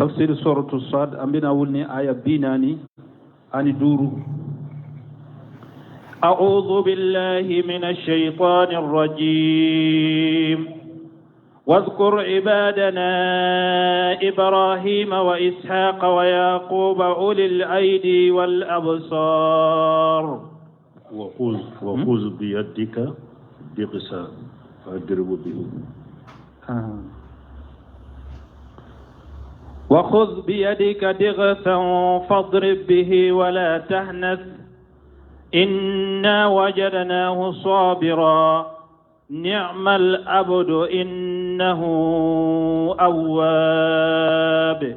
Tafsir suratu Sad, an bɛna wuli ni aya 45. أعوذ بالله من الشيطان الرجيم. واذكر عبادنا إبراهيم وإسحاق ويعقوب أولي الأيدي والأبصار. وخذ بيدك ضغثا فاضرب به. آه. وخذ بيدك ضغثا فاضرب به ولا تحنث، إنا وجدناه صابرا، نعم العبد، إنه أواب.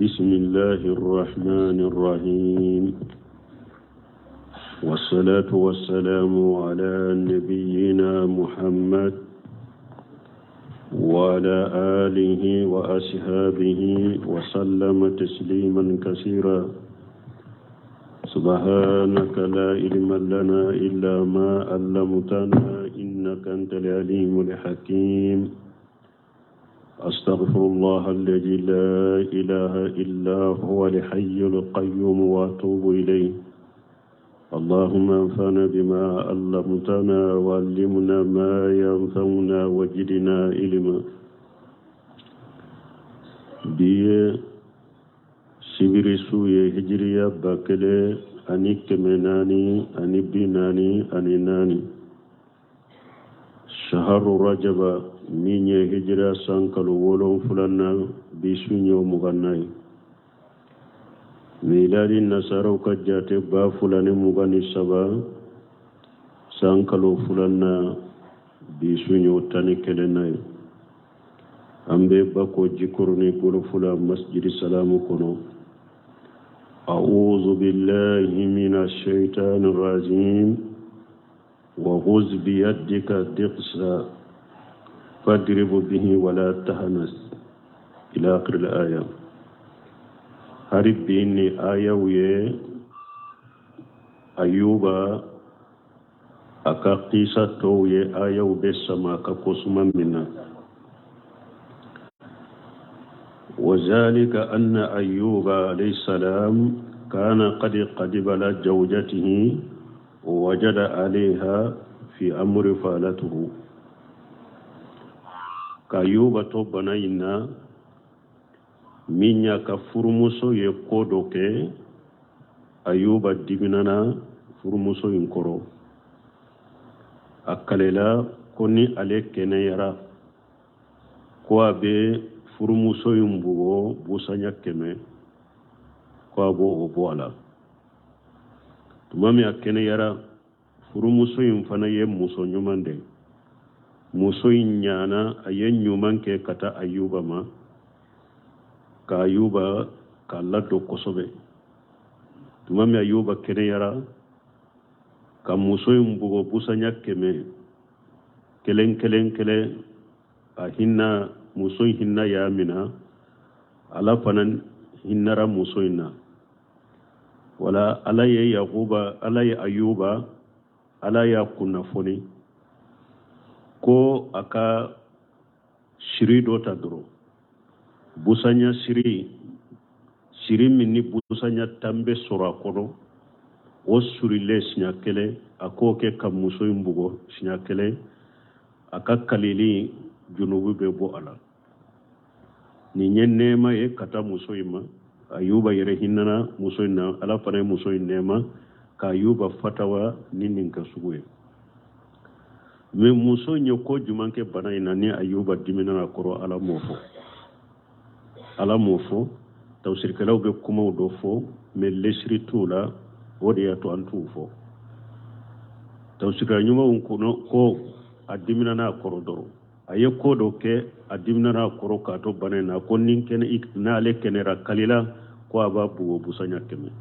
بسم الله الرحمن الرحيم، والصلاة والسلام على نبينا محمد وعلى آله وأصحابه وسلم تسليما كثيرا. سبحانك لا علم لنا إلا ما علمتنا، إنك أنت العليم الحكيم. أستغفر الله الذي لا إله إلا هو الحي القيوم وأتوب إليه. اللهم انفعنا بما علمتنا وعلمنا ما ينفعنا وزدنا علما. Bi ye sibiri su ye, hijiriya 1444, shaharu rajaba, min ye hijira san kalo wolonfilanan, bi su ye 20nan ye. Miladi nasaraw ka jate, 2023, san kalo filanan, bi su ye 11nan ye. An bɛ Bako Jikɔrɔni Golofula, Masjidi Salamu kɔnɔ. أعوذ بالله من الشيطان الرجيم. وخذ بيدك ضغثا فاضرب به ولا تحنث، إلى آخر الآية. Hari bi ni ayaw ye Ayuba a ka kisa tɔw ye, ayaw bɛ sama ka ko suma min na. وذلك أن أيوب عليه السلام كان قد غضب على زوجته ووجد عليها في أمر فعلته. K'Ayuba to bana in na, min y'a ka furumuso ye ko dɔ kɛ, Ayuba diminana furumuso in kɔrɔ. A kalela ko ni ale kɛnɛyara, ko a bɛ furumuso in bugɔ busanya 100, ko a b'o o bɔ a la. Tuma min a kɛnɛyara, furumuso in fana ye muso ɲuman de ye. Muso in ɲana, a ye ɲuman kɛ ka taa Ayuba ma, ka Ayuba k'a ladon kosɛbɛ. Tuma min Ayuba kɛnɛyara ka muso in bugɔ busanya 100, kelen kelen kelen, a hinna muso in, hinna y'a mina. Ala fana hinnara muso in na. Wala Ala ye Yakuba, Ala ye Ayuba, Ala y'a kunnafoni ko a ka siri dɔ ta dɔrɔn, busanya siri, siri min ni busanya 10 bɛ sɔrɔ a kɔnɔ, o surilen siɲɛ kelen, a k'o kɛ ka muso in bugɔ siɲɛ kelen, a ka kalili junubu bɛ bɔ a la. Nin ye nɛɛma ye ka taa muso in ma. Ayuba yɛrɛ hinɛna muso in na, Ala fana ye muso in nɛɛma ka Ayuba fatawa ni nin ka sugu ye. Mais muso in ye ko jumɛn kɛ bana in na ni Ayuba dimina a kɔrɔ? Ala m'o fɔ, Ala m'o fɔ. Tafsirikɛlaw bɛ kumaw dɔ fɔ, mais lesiri t'u la, o de y'a to an t'u fɔ. Tafsirikɛla ɲumanw kɔnɔ ko a dimina n'a kɔrɔ dɔrɔn, a ye ko dɔ kɛ, a dimina n'a kɔrɔ k'a to bana in na, ko ni kɛnɛ n'ale kɛnɛra kalila, ko a b'a bugɔ busanya 100.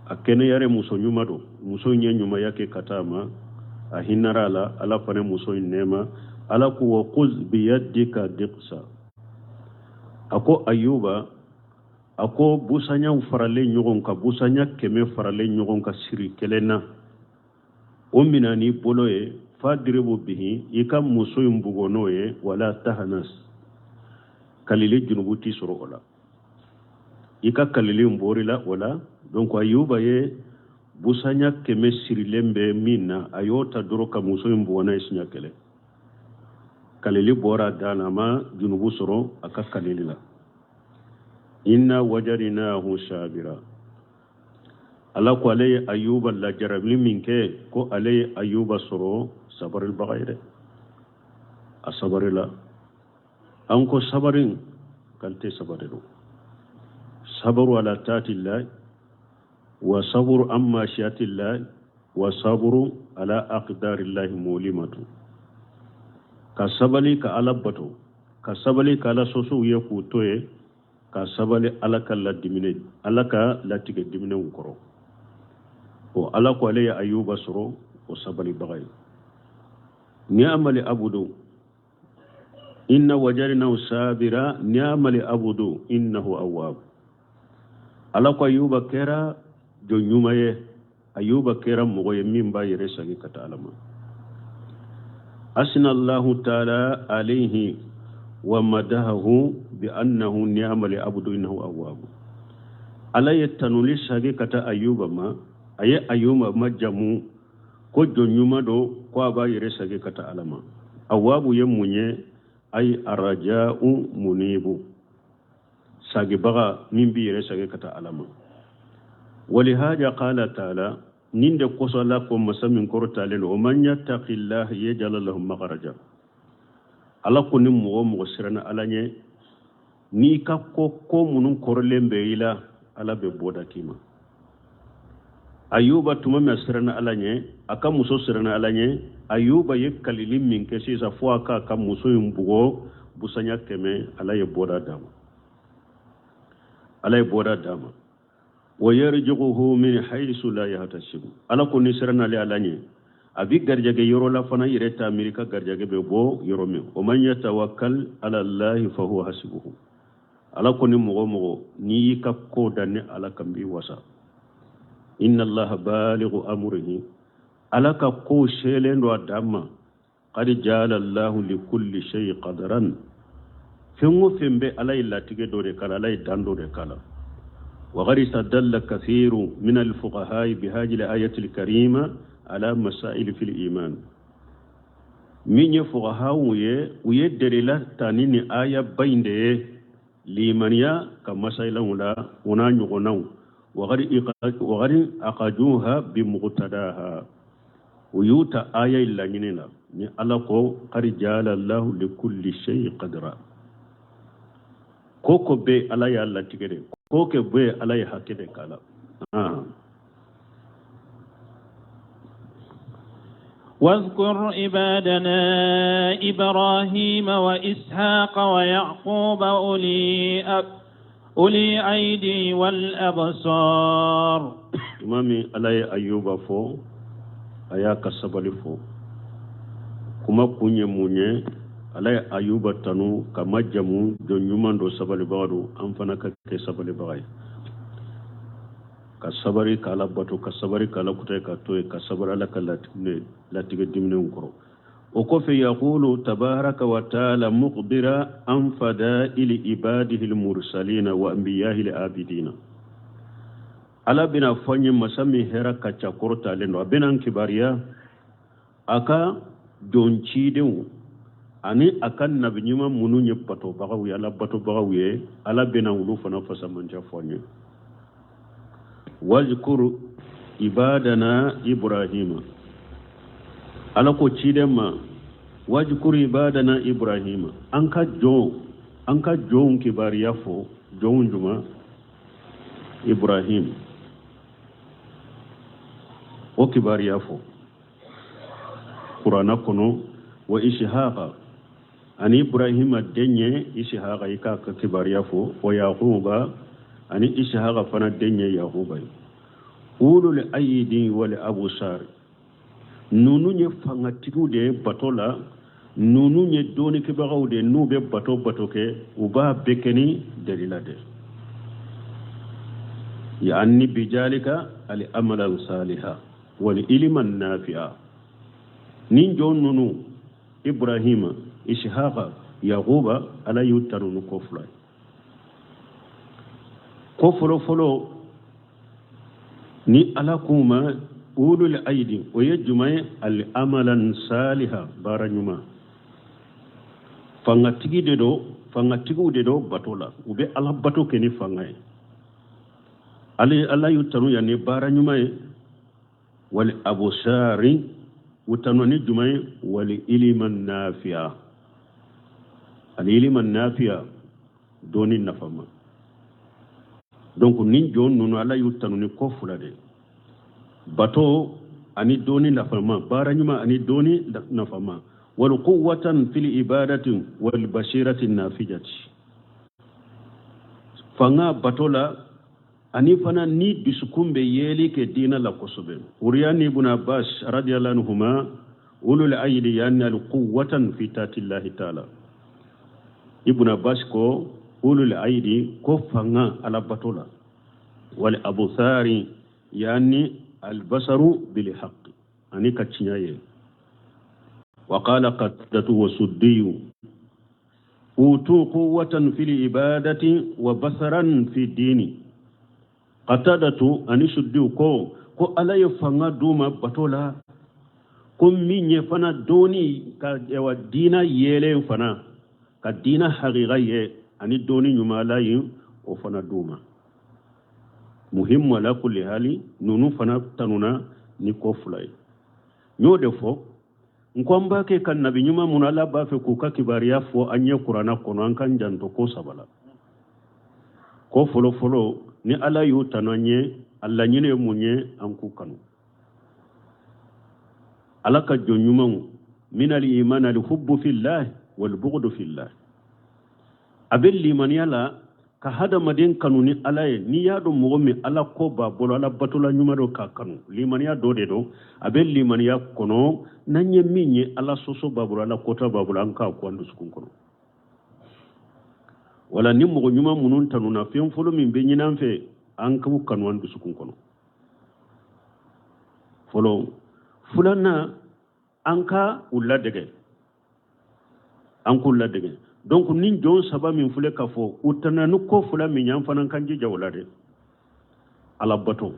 A kɛnɛyare, muso ɲuman don. Muso in ye ɲumanya kɛ ka taa a ma, a hinɛra a la, Ala fana muso in nɛɛma. Ala ko: wa khuz biyadika diqsa. A ko Ayuba, a ko busanyaw faralen ɲɔgɔn kan, busanya 100 faralen ɲɔgɔn kan siri kelen na, o mina n'i bolo ye, fadiribu bihi, i ka muso in bugɔ n'o ye, wala tahanas. Kalili junubu t'i sɔrɔ o la, i ka kalili in bɔr'i la o la. Donc Ayuba ye busanya 100 sirilen bɛ min na, a y'o ta dɔrɔn ka muso in bugɔ n'a ye siɲɛ kelen. Kalili bɔra a da la, a ma junubu sɔrɔ a ka kalili la. Inna wajadnahu sabira. Ala ko ale ye Ayuba lajarabili min kɛ, ko ale ye Ayuba sɔrɔ sabarilibaga ye dɛ, a sabarila. An ko sabari qualité saba de don: sabaru ala taatillahi, wa saburu an masiyatillahi, wa saburu ala aqdarillahi mulimatu. Ka sabali ka Ala bato, ka sabali ka Ala sɔsɔw ye k'u to ye, ka sabali Ala ka ladimine, Ala ka latigɛ diminɛw kɔrɔ. O Ala ko ale ye Ayuba sɔrɔ o sabalibaga ye. Ni'mal abudu inna wajadnahu sabira ni'mal abudu innahu awwab. Ala ko Ayuba kɛra jɔn ɲuman ye, Ayuba kɛra mɔgɔ ye min b'a yɛrɛ sagi ka taa Ala ma. Asina Allahu taala alayhi wa madahahu bi annahu ni'mal abudu innahu awwab. Ala ye tanuli sagi ka taa Ayuba ma, a ye Ayuba ma jamu ko jɔn ɲuman don, ko a b'a yɛrɛ sagi ka taa Ala ma. Awabu ye mun ye? Ay arraja'u munibu, sagibaga min b'i yɛrɛ sagi ka taa Ala ma. Walihaja qala taala, nin de kosɔn Ala ko, masa min kɔrɔtalen don, wa man yattaqillah yaj'al lahu makhraja. Ala ko ni mɔgɔ o mɔgɔ siranna Ala ɲɛ, n'i ka ko ko minnu kɔrɔlen bɛ i la, Ala bɛ bɔda k'i ma. Ayuba tuma min a siranna Ala ɲɛ, a ka muso siranna Ala ɲɛ, Ayuba ye kalili min kɛ sisan fo a k'a ka muso in bugɔ busanya 100, Ala ye bɔda d'a ma, Ala ye bɔda d'a ma. Wa yarjuquhu min haythu la yahtasibu. Ala ko ni siranna ale Ala ɲɛ, a bi garijɛgɛ yɔrɔ la fana, i yɛrɛ t'a miiri ka garijɛgɛ bɛ bɔ yɔrɔ min. Wa man yatawakkal ala Allahi fa huwa hasibuhu. Ala ko ni mɔgɔ o mɔgɔ n'i y'i ka ko da ni Ala kan, b'i wasa. Inna Allaha balighu amrihi, Ala ka ko selen don a dan ma. Qad ja'ala Allahu li kulli shay'in qadaran. Fɛn o fɛn bɛ, Ala ye latigɛ dɔ de k'a la, Ala ye dan dɔ de k'a la. وقد استدل كثير من الفقهاء بهذه الآية الكريمة على مسائل في الإيمان. Min ye fuqahaw ye, u ye delila ta ni nin aya ba in de ye limaniya ka masailaw la, o n'a ɲɔgɔnnaw. وقد أخذوها بمقتضاها, u y'u ta aya in laɲini la ni Ala ko قد جعل الله لكل شيء قدرا. Ko ko bɛ, Ala y'a latigɛ de, ko kɛ bɛ, Ala ye hakɛ de k'a la. واذكر عبادنا إبراهيم وإسحاق ويعقوب أولي أيدي والأبصار. Tuma min Ala ye Ayuba fɔ, a y'a ka sabali fɔ. Kuma kun ye mun ye? Ala ye Ayuba tanu ka majamu jɔn ɲuman don, sabalibaga don. An fana ka kɛ sabalibaga ye, ka sabari ka Ala bato, ka sabari ka Ala kuta ka to ye, ka sabari Ala ka latigɛ diminɛw kɔrɔ. O kɔfɛ, yaqulu tabaraka wa taala mukhbira an fadaili ibadihi almursalina wa anbiyahi alabidina. Ala bɛna fɔ an ye, masa min hɛrɛ ka ca, kɔrɔtalen don, a bɛna an kibaruya a ka jɔn cidenw ani a ka nabi ɲuman minnu ye batobagaw ye, Ala batobagaw ye. Ala bɛna olu fana fasamanca fɔ an ye. Wazkur ibadana Ibrahima. Ala ko ciden ma, wazkur ibadana Ibrahima, an ka jɔnw kibaruya fɔ. Jɔnw juma? Ibrahim, o kibaruya fɔ Kuranna kɔnɔ. Wa Ishaqa, ani Ibrahima den ye Ishaqa, i k'a ka kibaruya fɔ. Wa Yaquba, ani Ishaqa fana den ye Yaquba ye. Ulul ayidi wal absar, ninnu ye fangatigiw de ye bato la, ninnu ye dɔnnikɛbagaw de ye. N'u bɛ bato kɛ, u b'a bɛɛ kɛ ni dalila de yani bijalika al amala saliha wal ilma nafi'a. Nin jɔn ninnu, Ibrahima, Ishaqa, Yakuba, Ala y'u tanu ni ko fila ye. Ko fɔlɔfɔlɔ ni Ala k'u ma ulul aidi, o ye jumɛn ye? Al amalan saliha, baara ɲuman. Fangatigi de don, fangatigiw de don bato la, u bɛ Ala bato kɛ ni fanga ye. Ale Ala y'u tanu yan ni baara ɲuman ye. Wal abusari, u tanu ni jumɛn ye? Wal iliman nafiya, al iliman nafiya, dɔnni nafama. Donc nin jɔn ninnu, Ala y'u tanu ni ko fila de: bato ani dɔnni nafama, baara ɲuman ani dɔnni nafama. Wal quwwatan fil ibadati wal basirati nafijati, fanga bato la ani fana ni dusukun bɛ yeli kɛ diina la kosɛbɛ. Uriyani ibn Abbas radiyallahu anhuma, ulul aydi yani al quwwatan fi taatillahi taala. Ibn Abbas ko ulul aydi ko fanga Ala bato la. Wal abusari yani al basaru bil haqqi, ani ka tiɲɛ ye. Wa qala Qatadatu wa Suddiyu utu quwwatan fil ibadati wa basaran fi dini. Qatadatu ani Suddiyu ko Ala ye fanga d'u ma bato la, ko min ye fana dɔɔni ka yawa diina yeelen fana ka diina haqiqa ye ani dɔɔni ɲuman, Ala ye o fana d'u ma. Muhimmu ala kulli hali, ninnu fana tanuna ni ko fila ye. N y'o de fɔ n ko an b'a kɛ ka nabi ɲuman minnu Ala b'a fɛ k'u ka kibaruya fɔ an ye Kuranna kɔnɔ, an k'an janto ko saba la. Ko fɔlɔ fɔlɔ, ni Ala y'u tanu an ye, a laɲini ye mun ye? An k'u kanu. Ala ka jɔn ɲumanw, min al iman al hubbu fillah wal bughdu fillah. A bɛ limaniya la ka hadamaden kanu ni Ala ye. N'i y'a dɔn mɔgɔ min Ala ko b'a bolo, Ala batola ɲuman don, k'a kanu, limaniya dɔ de don. A bɛ limaniya kɔnɔ, n'an ye min ye Ala sɔsɔ b'a bolo, Ala kota b'a bolo, an k'a ko an dusukun kɔnɔ. Wala ni mɔgɔ ɲuman minnu tanuna, fɛn fɔlɔ min bɛ ɲini an fɛ, an k'u kanu an dusukun kɔnɔ fɔlɔ. Filanan, an ka u ladege, an k'u ladege. Donc ni jɔn saba min filɛ k'a fɔ, u tana ni ko fila min ye, an fana k'an jija o la dɛ. Ala bato,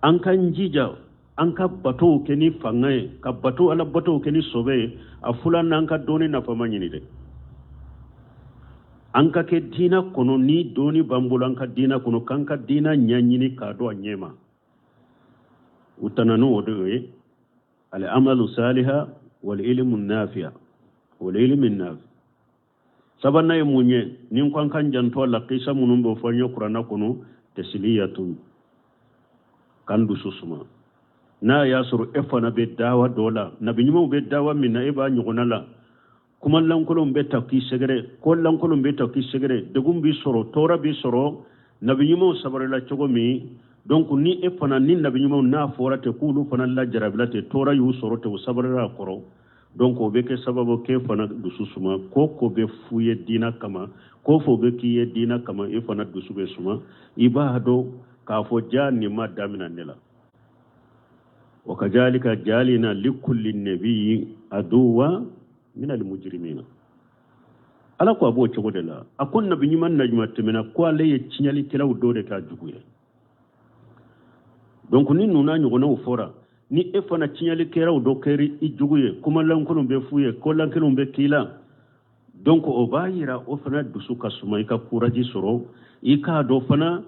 an k'an jija an ka batow kɛ ni fanga ye, ka bato Ala batow kɛ ni sɔbɛ ye. A filanan, an ka dɔɔni nafama ɲini dɛ. An ka kɛ diina kɔnɔ ni dɔɔni b'an bolo, an ka diina kɔnɔ, k'an ka diina ɲɛɲini k'a dɔn a ɲɛ ma. U tana n'o de ye: al amalu saliha wal ilmu nafiya wal ilmu nafi. Sabanan ye mun ye? Ni n ko an k'an janto a la, kisa minnu bɛ fɔ an ye Kuranna kɔnɔ, tasliyatun, k'an dusu suma. N'a y'a sɔrɔ e fana bɛ dawa dɔ la, nabi ɲumanw bɛ dawa min na, e b'a ɲɔgɔnna la, kuma lankolonw bɛ ta k'i sɛgɛrɛ, ko lankolonw bɛ ta k'i sɛgɛrɛ, degun b'i sɔrɔ, tɔɔrɔ b'i sɔrɔ, nabi ɲumanw sabarila cogo min, donc ni e fana ni nabi ɲumanw n'a fɔra ten k'olu fana lajarabila ten, tɔɔrɔ y'u sɔrɔ ten, u sabarila a kɔrɔ, donc o bɛ kɛ sababu k'e fana dusu suma. Ko ko bɛ f'u ye diina kama, ko fo bɛ k'i ye diina kama, e fana dusu bɛ suma. I b'a dɔn k'a fɔ ja nin ma damina ne la. Wa kazalika jalina likulli nabiyyin aduwa min almujrimina. Ala ko a b'o cogo de la. A ko nabi ɲuman na ɲuman tɛmɛna, ko ale ye tiɲɛlikɛlaw dɔ de k'a jugu ye. Donc ni ninnu n'a ɲɔgɔnnaw fɔra, ni e fana tiɲɛlikɛlaw dɔ kɛra i jugu ye, kuma lankolon bɛ f'u ye, ko lankolon bɛ k'i la, donc o b'a yira o fana dusu ka suma, i ka courage sɔrɔ, i k'a dɔn fana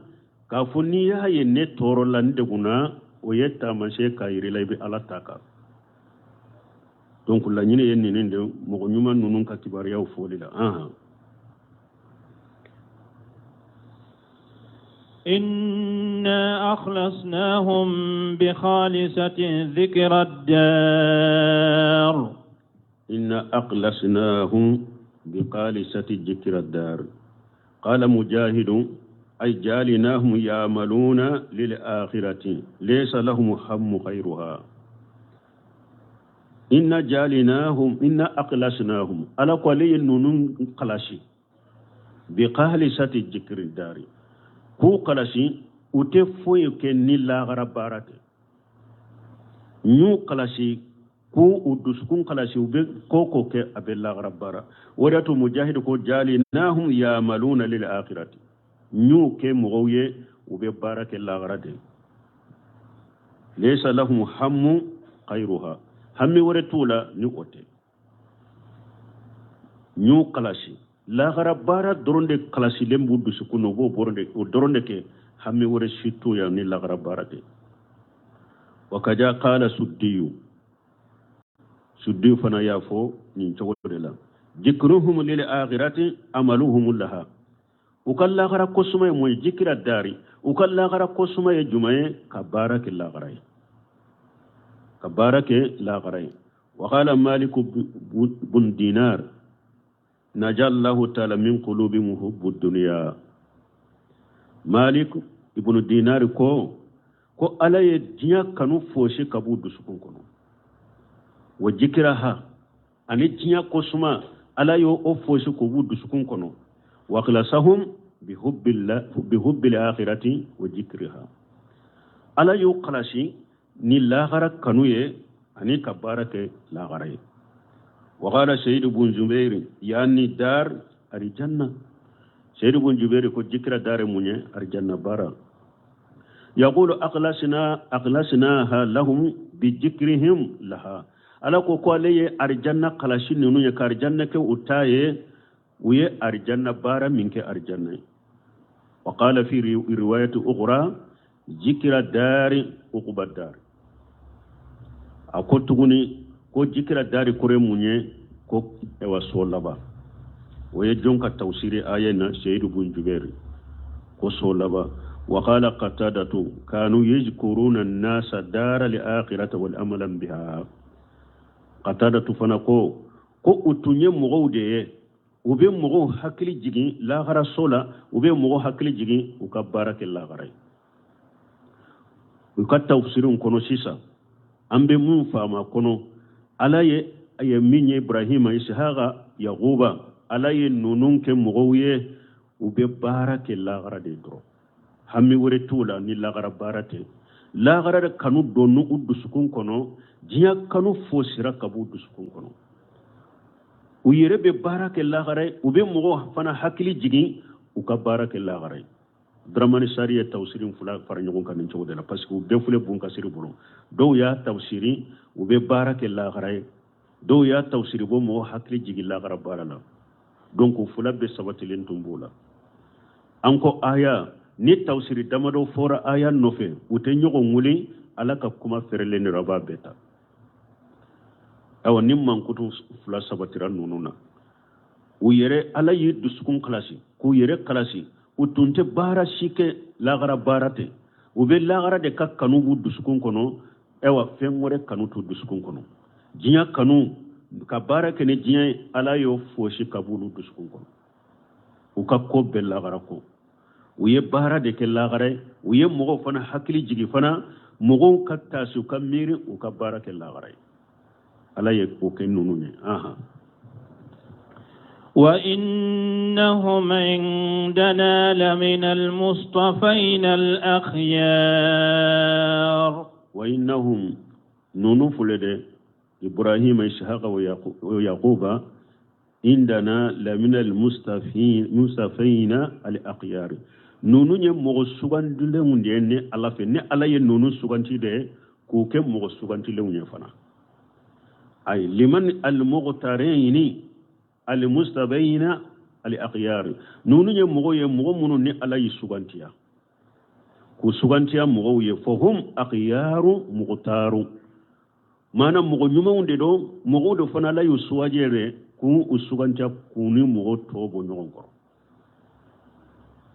k'a fɔ n'i y'a ye ne tɔɔrɔ la, n degunna, o ye taamasiyɛn k'a yira i la i bɛ Ala ta kan. Donc laɲini ye nin de, mɔgɔ ɲuman ninnu ka kibaruyaw fɔli la anhan. إنا أخلصناهم بخالصة ذكر الدار. إنا أخلصناهم بخالصة ذكر الدار. قال مجاهد: أي جعلناهم يعملون للآخرة ليس لهم هم غيرها. إنا جعلناهم، إنا أخلصناهم، على قولي نونون قلاشي بخالصة ذكر الدار، k'u kalasi u tɛ foyi kɛ ni lahara baara tɛ. N y'u kalasi. Ko u dusukun kalasi, u bɛ ko ko kɛ, a bɛ lagara baara. O de y'a to Mujahid ko jaalinahum yamaluna lil akhirati, n y'u kɛ mɔgɔw ye, u bɛ baara kɛ lagara de. Laysa lahum hammu khayruha, hami wɛrɛ t'u la ni o tɛ. N y'u kalasi, lagara baara dɔrɔn de kalasilen b'u dusukun na, u b'o dɔrɔn de, o dɔrɔn de kɛ, hami wɛrɛ si t'u ya ni lagara baara tɛ. Wa kaja qala Suddiyu, Suddiyu fana y'a fɔ nin cogo de la: jikruhum lil akhirati amaluhum laha. U ka lagara kosuma ye mun ye? Jikira dari, u ka lagara kosuma ye jumɛn ye? Ka baara kɛ lagara ye, ka baara kɛ lagara ye. Wa qala Maliku bun Dinar naja Allahu taala min qulubihim hubbu dunya. Malik ibnu Dinar ko Ala ye diɲɛ kanu fosi ka b'u dusukun kɔnɔ, wa jikiraha, ani diɲɛ kosuma, Ala y'o o fosi k'o b'u dusukun kɔnɔ. Wa akhlasahum bihubbil akhirati wa jikriha, Ala y'o kalasi ni lahara kanu ye ani ka baara kɛ lahara ye. Wa qala Sayyid bun Jubair yani dar aljanna. Sayyid bun Jubair ko jikra dare mun ye? Aljanna baara. Yaqulu akhlasna akhlasnaha lahum bijikrihim laha. Ala ko ale ye arijanna kalasi ninnu ye, ka arijanna kɛ u ta ye, u ye arijanna baara min kɛ arijanna ye. Wa qala fi riwayati ukhra jikira dari uquba dari. A ko tuguni ko jikira dari kɔrɔ ye mun ye? Ko ewa so laban. O ye jɔn ka tawsiri aya na? Seyidu bun Juberi ko so laban. Wa qala Qatadatu kanu yajkuruna an-nasa dara al-akhirati wal amalan biha. Qatadatu fana ko u tun ye mɔgɔw de ye, u bɛ mɔgɔw hakili jigin lahara so la, u bɛ mɔgɔw hakili jigin u ka baara kɛ lahara ye. U ka tafsiriw kɔnɔ sisan, an bɛ mun faamu a kɔnɔ? Ala ye a ye min ye Ibrahima, Ishaqa, Yakuba, Ala ye ninnu kɛ mɔgɔw ye, u bɛ baara kɛ lahara de dɔrɔn, hami wɛrɛ t'u la ni lahara baara tɛ. Lahara de kanu donna u dusukun kɔnɔ, diɲɛ kanu fosira ka b'u dusukun kɔnɔ. U yɛrɛ bɛ baara kɛ lahara ye, u bɛ mɔgɔw fana hakili jigin u ka baara kɛ lahara ye. Dramani Sari ye tafsiri fila fara ɲɔgɔn kan nin cogo de la, parce que u bɛɛ filɛ Bun Kasiri bolo. Dɔw y'a tafsiri u bɛ baara kɛ lahara ye, dɔw y'a tafsiri bɔ mɔgɔ hakili jigin lahara baara la. Donc o fila bɛɛ sabatilen tun b'o la. An ko aya ni tafsiri damadɔ fɔra aya nɔfɛ, u tɛ ɲɔgɔn wuli, Ala ka kuma fɛrɛlen de, a b'a bɛɛ ta. Ayiwa, ni mankutu fila sabatira ninnu na, u yɛrɛ Ala y'i dusukun kalasi, k'u yɛrɛ kalasi, u tun tɛ baara si kɛ lahara baara tɛ, u bɛ lahara de ka kanu b'u dusukun kɔnɔ. Ayiwa, fɛn wɛrɛ kanu t'u dusukun kɔnɔ, diɲɛ kanu, ka baara kɛ ni diɲɛ ye, Ala y'o fosi ka b'olu dusukun kɔnɔ. U ka ko bɛɛ lahara ko, u ye baara de kɛ lahara ye, u ye mɔgɔw fana hakili jigin fana, mɔgɔw ka taasi, u ka miiri u ka baara kɛ lahara ye. Ala ye o kɛ ninnu ye. Ahan. وإنهم عندنا لمن المصطفين الأخيار. Wa innahum, ninnu filɛ dɛ, Ibrahima, Ishaqa wa Yaquba, indana lamina almustafina al-akhyar. Ninnu ye mɔgɔ sugandilenw de ye ne Ala fɛ. Ne Ala ye ninnu suganti de k'u kɛ mɔgɔ sugantilenw ye fana. Ayi, liman al-mughtarayni al-mustabayna al-akhyar, ninnu ye mɔgɔ ye, mɔgɔ minnu ni Ala y'i sugantiya, k'u sugantiya mɔgɔw ye. Fahum akhyaru mughtaru, maana mɔgɔ ɲumanw de don, mɔgɔw de fana Ala y'u suwaji yɛrɛ k'u u sugantiya, k'u ni mɔgɔ tɔw bɔ ɲɔgɔn kɔrɔ.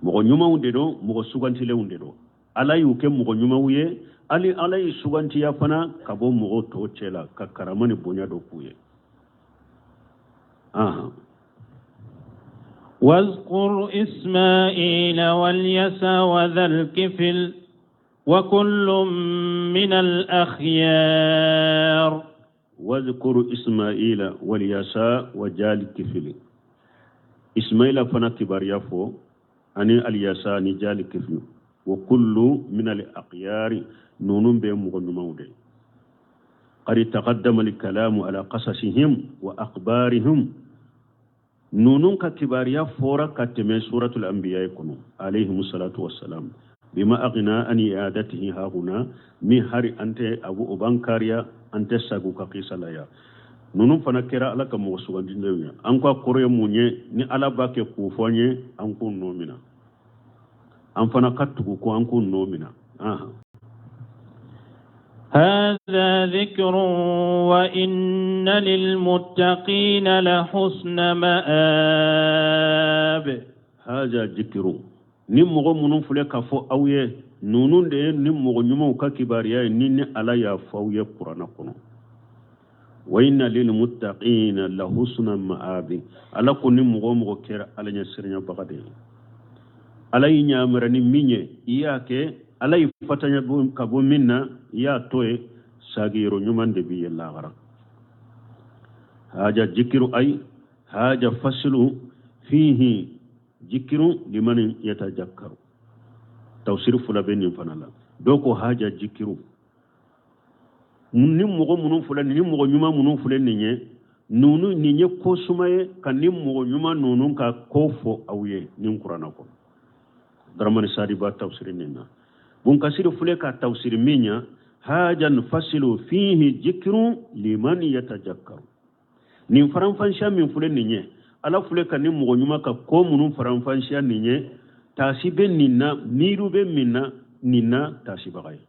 Mɔgɔ ɲumanw de don, mɔgɔ sugantilenw de don, Ala y'u kɛ mɔgɔ ɲumanw ye, hali Ala y'i sugantiya fana ka bɔ mɔgɔw tɔw cɛ la, ka karama ni bonya dɔ k'u ye. Ahan. واذكر إسماعيل واليسع وذا الكفل وكل من الأخيار. واذكر إسماعيل واليسع وجال كفل. إسماعيل fana kibaruya fɔ ani Aliyasa ni Jali Kifili, wa kullu min al akhyari, ninnu bɛɛ mɔgɔ ɲumanw de. Qad taqaddama al-kalamu ala qasasihim wa akhbarihim, ninnu ka kibariya fɔra ka tɛmɛ suratul anbiya kɔnɔ alayhimu salatu wassalam, bima aghna an i'adatihi hahuna, min hari an tɛ abu o b'an kariya, an tɛ sagu ka kisa la yan. Ninnu fana kɛra Ala ka mɔgɔ sugandilenw ye. An ko a kɔrɔ ye mun ye? Ni Ala b'a kɛ k'o fɔ an ye, an k'o nɔ minɛ, an fana ka tugu ko an k'o nɔ minɛ. هذا ذكر وإن للمتقين لحسن مآب. هذا ذكر, ni mɔgɔ minnu filɛ k'a fɔ aw ye, ninnu de ye ni mɔgɔ ɲumanw ka kibaruya ye ni Ala y'a fɔ aw ye kuranɛ kɔnɔ. Wa inna lilmuttaqina lahusna ma'abi, Ala ko ni mɔgɔ o mɔgɔ kɛra Ala ɲɛ siranyabaga de ye, Ala y'i ɲamara ni min ye, i y'a kɛ, Ala y'i fatanya ka bɔ min na, i y'a to ye, sagiyɔrɔ ɲuman de b'i ye lahara. Haja jikiru ay haja fasilu fihi jikiru liman yatajakkaru. Tafsir fila bɛ nin fana la. Dɔw ko haja jikiru, ni mɔgɔ minnu filɛ, ni mɔgɔ ɲuman minnu filɛ nin ye, ninnu nin ye ko suma ye ka ni mɔgɔ ɲuman ninnu ka ko fɔ aw ye nin kuranɛ kɔnɔ. Daramani Sadi b'a tafsiri nin na. Bunkasiri filɛ ka tafsiri min ɲa, hajan fasilu fihi jikiru liman yatajakkaru, nin faranfansiya min filɛ nin ye, Ala filɛ ka ni mɔgɔ ɲuman ka ko minnu faranfansiya nin ye, taasi bɛ nin na, miiriw bɛ min na nin na, taasibaga ye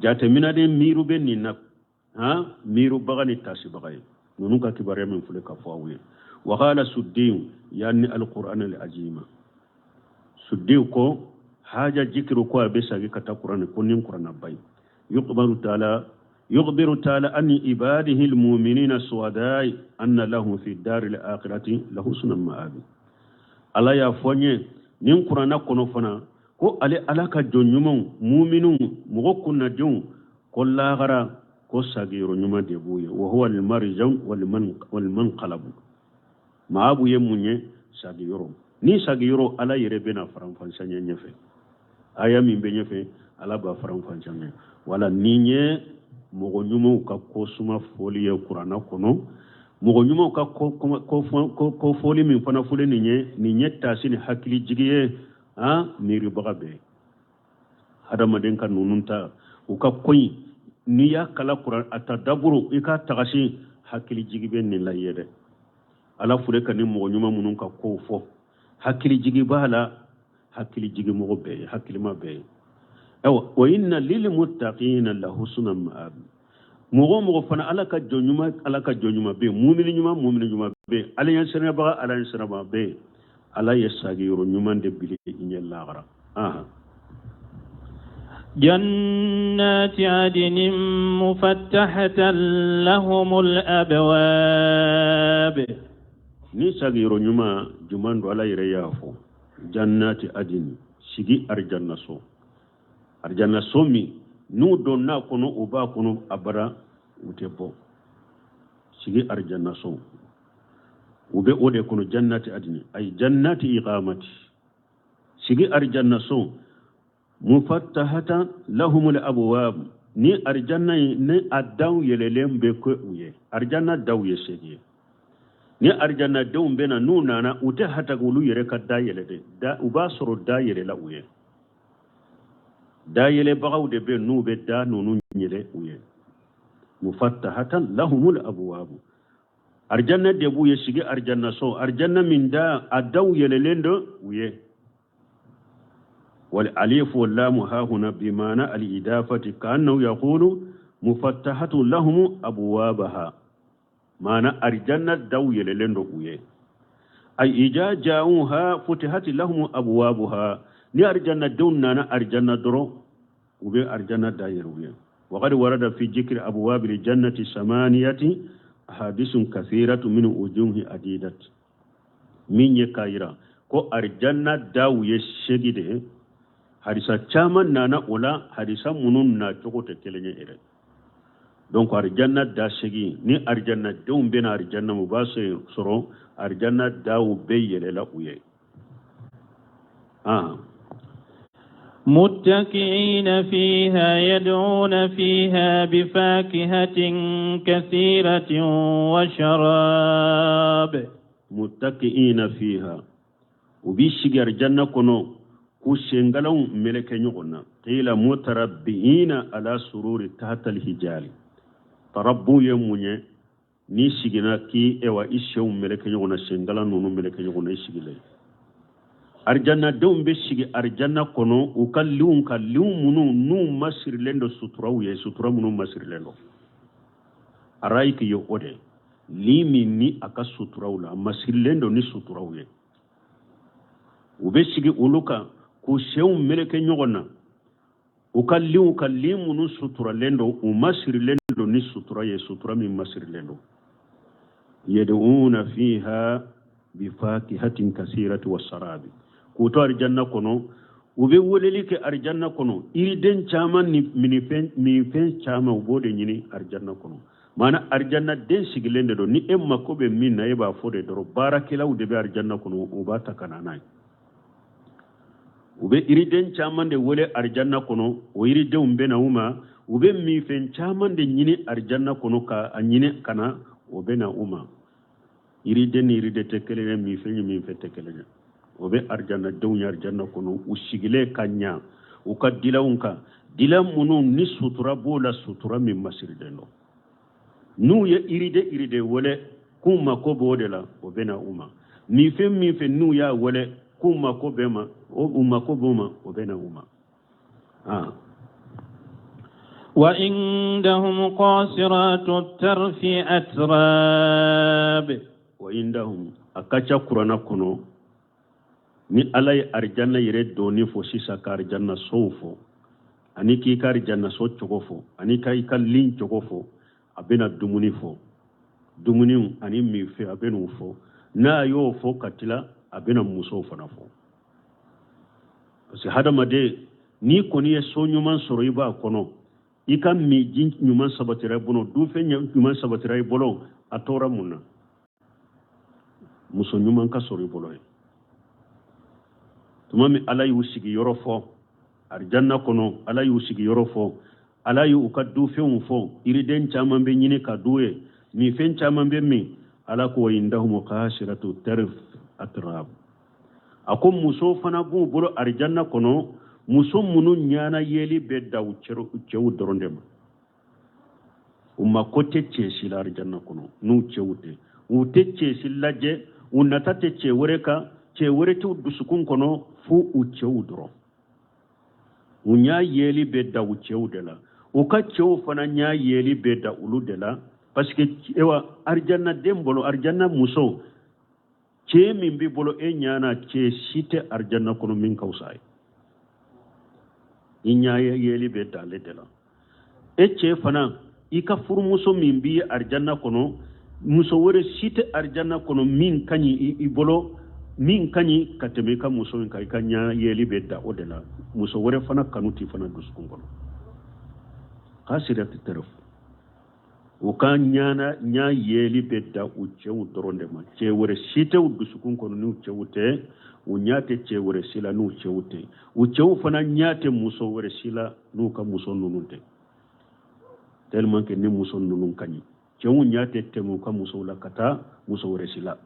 jateminaden, miiriw bɛ nin na, han, miiribaga ni taasibaga ye ninnu ka kibaruya min filɛ ka fɔ aw ye. Wa qala Suddiyu yani alquran alazima, Suddiyu ko haja jikiru ko a bɛ sagi ka taa kuranɛ ko ni kuranɛ ba ye. Yukhbiru taala an ibadihi almu'minina suwadai anna lahum fi dari al-akhirati lahusna ma'abi. Ala y'a fɔ n ye nin kuranɛ kɔnɔ fana ko ale Ala ka jɔn ɲumanw, muminw, mɔgɔ kunnadenw, ko lahara ko sagiyɔrɔ ɲuman de b'u ye. Wa huwa almarjan walmanqalabu. Maabu ye mun ye? Sagiyɔrɔ. Ni sagiyɔrɔ, Ala yɛrɛ bɛna faranfansiya ɲɛ ɲɛfɛ, aya min bɛ ɲɛfɛ, Ala b'a faranfansiya ɲɛ. Wala nin ye mɔgɔ ɲumanw ka ko suma fɔli ye kuranɛ kɔnɔ. Mɔgɔ ɲumanw ka ko fɔli min fana fɔli nin ye, nin ye taasi ni hakili jigi ye, han, miiribaga bɛɛ hadamaden ka ninnu ta u ka ko in, n'i y'a kala kuran a ta daburu, i k'a tagasi, hakili jigi bɛ nin la ye dɛ. Ala fure ka ni mɔgɔ ɲuman minnu ka kow fɔ, hakili jigi b'a la, hakili jigi mɔgɔ bɛɛ ye, hakilima bɛɛ ye. Ayiwa, wa inna lilmuttaqina lahusna ma'ab. Mɔgɔ o mɔgɔ fana, Ala ka jɔn ɲuman, Ala ka jɔn ɲuman bɛ yen, mumini ɲuman, mumini ɲuman bɛ yen, Ala ɲɛ sirabaga, Ala ɲɛ sirabaga bɛ yen, Ala ye sagiyɔrɔ ɲuman de bili i ɲɛ lahara. Ahan. جنات عدن مفتحة لهم الأبواب. Ni sagiyɔrɔ ɲuman juman don, Ala yɛrɛ y'a fɔ jannati adini, sigi arijanna so, arijanna so min n'u donna kɔnɔ, u b'a kɔnɔ abada, u tɛ bɔ. Sigi arijanna so, u bɛ o de kɔnɔ. Jannati adini ay jannati iqamati, sigi arijanna so, mufattahatan lahumul abwab, ni arijanna in ni a daw yɛlɛlen bɛ kɛ u ye. Arijanna daw ye segi ye. Ni arijanna denw bɛ na, n'u nana, u tɛ hataga olu yɛrɛ ka da yɛlɛ dɛ, da u b'a sɔrɔ da yɛlɛla u ye. Da yɛlɛbagaw de bɛ n'u bɛ da ninnu yɛlɛ u ye. Mufattahatan lahumul abwab, arijanna de b'u ye, sigi arijanna so, arijanna min da a daw yɛlɛlen don u ye. والألف واللام ها هنا بمعنى الإضافة، كأنه يقول مفتحة لهم أبوابها، معنى الجنة دو يللن رؤية، أي إذا جاءوها فتحت لهم أبوابها. ni arjanna denw nana arjanna dɔrɔn, u bɛ arjanna da yɛlɛ u ye. وقد ورد في ذكر أبواب الجنة ثمانية أحاديث كثيرة من وجوه عديدة. min ye k'a yira ko arjanna daw ye segi de ye, hadisa caman nana o la, hadisa minnu na cogo tɛ kelen ye yɛrɛ. Donc arijanna da segi, ni arijanna denw bɛna arijanna, u b'a sɔrɔ arijanna daw bɛɛ yɛlɛla u ye. Ah. متكئين فيها يدعون فيها بفاكهة كثيرة وشراب. متكئين فيها u b'i sigi arijanna kɔnɔ k'u sengalanw meleke ɲɔgɔn na. Qila mutarabbi'ina ala sururi tahta alhijali. Tarabbu ye mun ye? N'i sigina k'i ewa i senw meleke ɲɔgɔn na, sengalan ninnu meleke ɲɔgɔn na, i sigilen. Arijannadenw bɛ sigi arijanna kɔnɔ u ka liw kan, liw minnu n'u masirilen don suturaw ye, sutura minnu masirilen don. Arayiki ye o de li min ni a ka suturaw la, a masirilen don ni suturaw ye. U bɛ sigi olu kan k'u senw meleke ɲɔgɔn na u ka liw kan, li minnu suturalen don, u masirilen don ni sutura ye, sutura min masirilen don. Yad'una fiha bifakihatin kasirati wasarabi. K'u to arijanna kɔnɔ, u bɛ weleli kɛ arijanna kɔnɔ, yiriden caman ni minfɛn caman, u b'o de ɲini arijanna kɔnɔ. Maana arijanna den sigilen de don, ni e mako bɛ min na, e b'a fɔ de dɔrɔn. Baarakɛlaw de bɛ arijanna kɔnɔ, u b'a ta ka na n'a ye. U bɛ yiriden caman de wele arijanna kɔnɔ, o yiridenw bɛ na u ma. U bɛ minfɛn caman de ɲini arijanna kɔnɔ ka a ɲini ka na, o bɛ na u ma. Yiriden ni yiriden tɛ kelen ye, minfɛn ni minfɛn tɛ kelen ye. O bɛ arijanna denw ye arijanna kɔnɔ, u sigilen ka ɲa u ka dilanw kan, dilan minnu ni sutura b'o la, sutura min masirilen don. N'u ye iride iride wele k'u mako b'o de la, o bɛ na u ma. Minfɛn minfɛn n'u y'a wele k'u mako bɛ ma, u mako b'o ma, o bɛ na u ma. وعندهم قاصرات الطرف أتراب. وعندهم a ka ca kuranna kɔnɔ, ni Ala ye arijanna yɛrɛ donni fɔ sisan, ka arijanna sow fɔ, ani k'i ka arijanna so cogo fɔ, ani ka i ka lin cogo fɔ, a bɛna dumuni fɔ, dumuni ani minfɛn, a bɛn'o fɔ. N'a y'o fɔ ka tila, a bɛna musow fana fɔ, parce que hadamaden, n'i kɔni ye so ɲuman sɔrɔ, i b'a kɔnɔ, i ka minji ɲuman sabatira i bolo, dunfɛn ɲuman sabatira i bolo, a tora mun na? Muso ɲuman ka sɔrɔ i bolo ye. Tuma min Ala y'u sigi yɔrɔ fɔ arijanna kɔnɔ, Ala y'u sigi yɔrɔ fɔ, Ala y'u ka dufɛnw fɔ, yiriden caman bɛ ɲini ka du ye, minfɛn caman bɛ min. Ala ko indahum qasiratu tarf atrab. A ko muso fana b'u bolo arijanna kɔnɔ, muso minnu ɲana yeli bɛ da u cɛw dɔrɔn de ma. U mako tɛ cɛ si la arijanna kɔnɔ n'u cɛw tɛ. U tɛ cɛ si lajɛ, u nata tɛ cɛ wɛrɛ kan, cɛ wɛrɛ t'u dusukun kɔnɔ fo u cɛw dɔrɔn. U ɲa yeli bɛ da u cɛw de la, u ka cɛw fana ɲa yeli bɛ da olu de la, parce que ewa arijanna den bolo, arijanna muso, cɛ min b'i bolo e ɲana, cɛ si tɛ arijanna kɔnɔ min ka fisa ye. I ɲa yeli bɛ da ale de la. E cɛ fana, i ka furumuso min b'i arijanna kɔnɔ, muso wɛrɛ si tɛ arijanna kɔnɔ min ka ɲi i bolo, min ka ɲi ka tɛmɛ i ka muso in kan. I ka ɲa yeli bɛ da o de la. Muso wɛrɛ fana kanu t'i fana dusukun kɔnɔ. Kasirati taraf, u ka ɲa yeli bɛ da u cɛw dɔrɔn de ma. Cɛ wɛrɛ si tɛ u dusukun kɔnɔ n'u cɛw tɛ. U ɲa tɛ cɛ wɛrɛ si la n'u cɛw tɛ. U cɛw fana ɲa tɛ muso wɛrɛ si la n'u ka muso ninnu tɛ, tellement que ni muso ninnu ka ɲi, cɛw ɲa tɛ tɛmɛ u ka musow la ka taa muso wɛrɛ si la.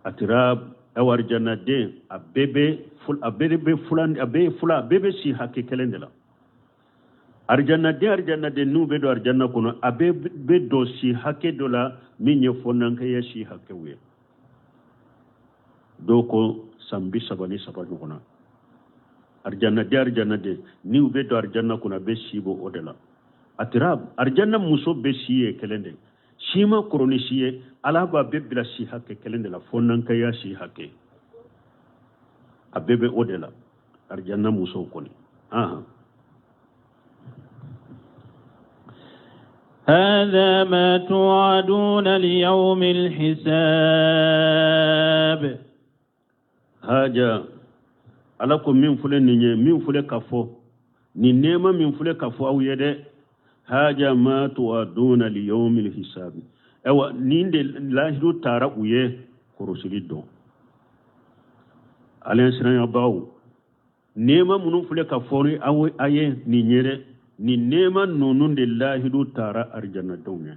A tira arijanna den, a bɛɛ bɛ a bɛɛ bɛ fula, a bɛɛ ye fula, a bɛɛ bɛ si hakɛ kelen de la. Arijanna den, arijanna den n'u bɛ don arijanna kɔnɔ, a bɛɛ bɛ don si hakɛ dɔ la min ye fɔnankɛya si hakɛw ye. Dɔw ko san 33 ɲɔgɔn na. Arijanna den, arijanna den n'u bɛ don arijanna kɔnɔ, a bɛ si bɔ o de la. A tira arijanna muso bɛ si ye kelen de, si ma kɔrɔ ni si ye. Ala b'a bɛɛ bila si hakɛ kelen de la, fɔnankɛya si hakɛ, a bɛɛ bɛ o de la, arijanna musow kɔni. هذا ما توعدون ليوم الحساب. Haja Ala ko min filɛ nin ye, min filɛ ka fɔ nin, nɛɛma min filɛ ka fɔ aw ye dɛ, haja ma tuwaduna liyawmil hisabi. Ayiwa, nin de lahidu taara u ye kɔrɔsili dɔn. Ala siranyabaaw. Nɛɛma minnu filɛ ka fɔ ni aw a ye nin ye dɛ, nin nɛɛma ninnu de lahidu tara arijanadenw ye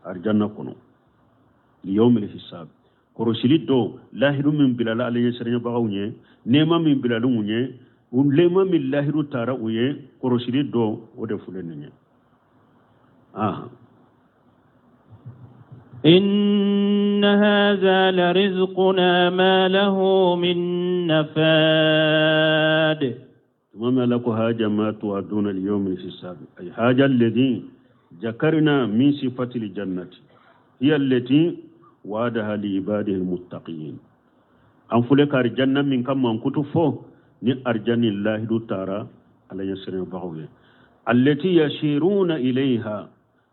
arijanna kɔnɔ liyawmil hisab. Kɔrɔsili don lahidu min bilala Ala ɲɛsiranɲɛbagaw ye, nɛɛma min bilala u ye, nɛɛma min lahidu tara u ye, kɔrɔsili don o de filɛ nin ye. إن هذا لرزقنا ما له من نفاد. Tuma min Ala ko haja ma tu'aduna liyawmil hisab, ay haja alladhi jakarna min sifati ljannati hiya allati wa'adaha li ibadihi almuttaqin. An filɛ ka arijanna min ka mankutu fɔ, ni arijanni lahidu tara Ala ɲɛsiranbagaw ye, allati yashiruna ilayha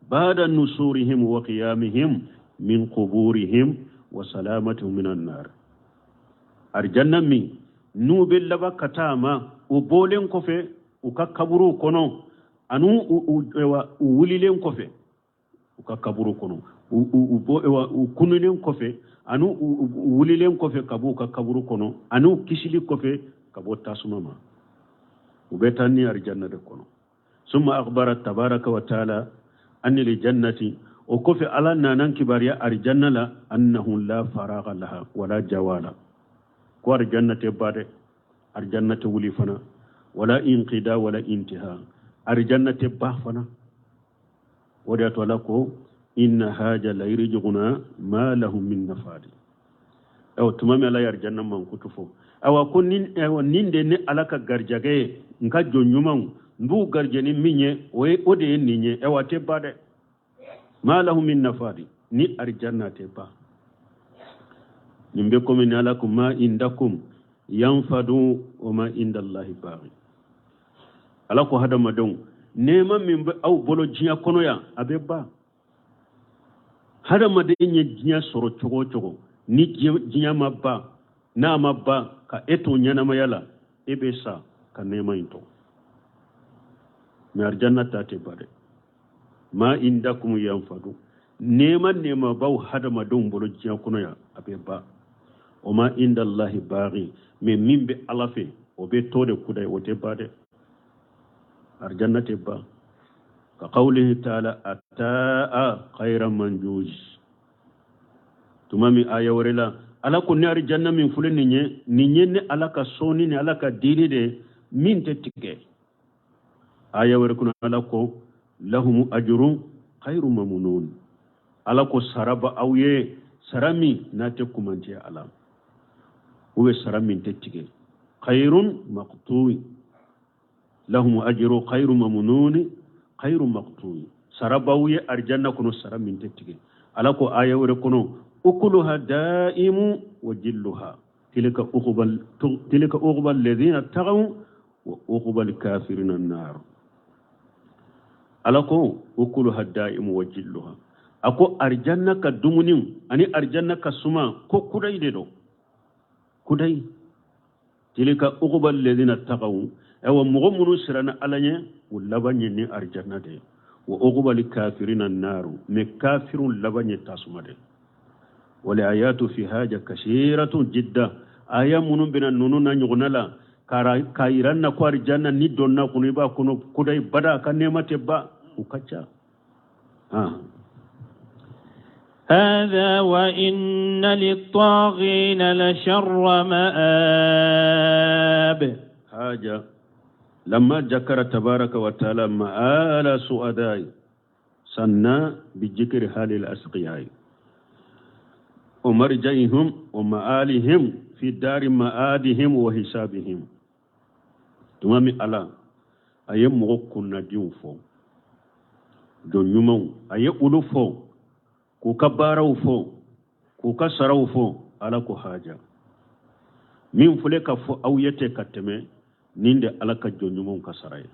ba'da nusurihim wa qiyamihim min quburihim wa salamatihim min annar. Arijanna min n'u bɛ laban ka taa ma u bɔlen kɔfɛ u ka kaburuw kɔnɔ, ani u wulilen kɔfɛ u ka kaburu kɔnɔ, u kununen kɔfɛ, ani u wulilen kɔfɛ ka bɔ u ka kaburu kɔnɔ, ani u kisili kɔfɛ ka bɔ tasuma ma, u bɛ taa ni arijanna de kɔnɔ. Summa akhbara tabaraka wa taala anni li jannati, o kɔfɛ Ala nana kibaruya arijanna la, annahu la faraga laha wala jawala, ko arijanna tɛ ba dɛ, arijanna tɛ wuli fana, wala inqida wala intiha, arijanna tɛ ba fana. O de y'a to Ala ko inna haja la yirjuguna ma lahum min nafadi. Awa tuma min Ala ye arijanna mankutu fɔ, awa ko nin, awa nin de ni Ala ka garijɛgɛ ye, n ka jɔn ɲumanw n b'u garijɛ ni min ye, o ye o de ye nin ye. Awa a tɛ ba dɛ, ma lahum min nafadi, ni arijanna tɛ ba. Nin bɛ komi ni Ala ko ma indakum yanfadu wa ma indallahi baghi. Ala ko hadamadenw, nɛɛma min bɛ aw bolo diɲɛ kɔnɔ yan, a bɛ ban. Hadamaden ye diɲɛ sɔrɔ cogo o cogo, ni diɲɛ ma ban, n'a ma ban ka e to ɲɛnamaya la, e bɛ sa ka nɛɛma in to. Mɛ arijanna ta tɛ ban dɛ. Ma indakum yanfadu, nɛɛma nɛɛma b'aw hadamadenw bolo diɲɛ kɔnɔ yan, a bɛ ban. O ma indallahi baghi, mɛ min bɛ Ala fɛ, o bɛ to de kudayi, o tɛ ban dɛ. Arijanna tɛ ban. Ka qawlihi ta'ala ataa khayra manjuj. Tuma min aya wɛrɛ la, Ala ko ni arijanna min filɛ nin ye, nin ye ni Ala ka sɔnni ni Ala ka diini de min tɛ tigɛ. Aya wɛrɛ kɔnɔ Ala ko lahum ajrun khayru mamnun. Ala ko sara bɛ aw ye, sara min n'a tɛ kumantiya a la, ou bien sara min tɛ tigɛ. Khayrun maqtu'i, lahum ajru khayru mamnun khayru maqtu'i. Sara b'aw ye arijanna kɔnɔ, sara min tɛ tigɛ. Ala ko aya wɛrɛ kɔnɔ ukuluha daimu wa jilluha tilka uqba alladhina taghaw wa uqba alkafirina an-nar. Ala ko ukuluha daimu wa jilluha, a ko arijanna ka dumuni ani arijanna ka suma ko kudayi de don, kudayi. Tilka uqba alladhina taghaw, awa mɔgɔ minnu siranna Ala ɲɛ, u laban ye ni arijanna de ye. Wa uqba alkafirina an-nar, mɛ kafirun laban ye tasuma de. Wal ayatu fi haja kasiratun jidda, aya minnu bɛna ninnu na ɲɔgɔnna la k'a yira n na ko arijanna ni donna kɔnɔ i b'a kɔnɔ kudayi bada, ka nɛɛma tɛ ban, u ka ca. هذا وإن للطاغين لشر مآب. حاجة لما ذكر تبارك وتعالى مآل سؤداء سنة بذكر حال الأسقياء ومرجعهم ومآلهم في دار مآدهم وحسابهم. تمام الله أي مغكنا ديوفو دنيومو أي ألوفو k'u ka baaraw fɔ, k'u ka saraw fɔ, Ala ko haja min filɛ ka fɔ aw ye tɛ ka tɛmɛ nin de Ala ka jɔn ɲumanw ka sara ye.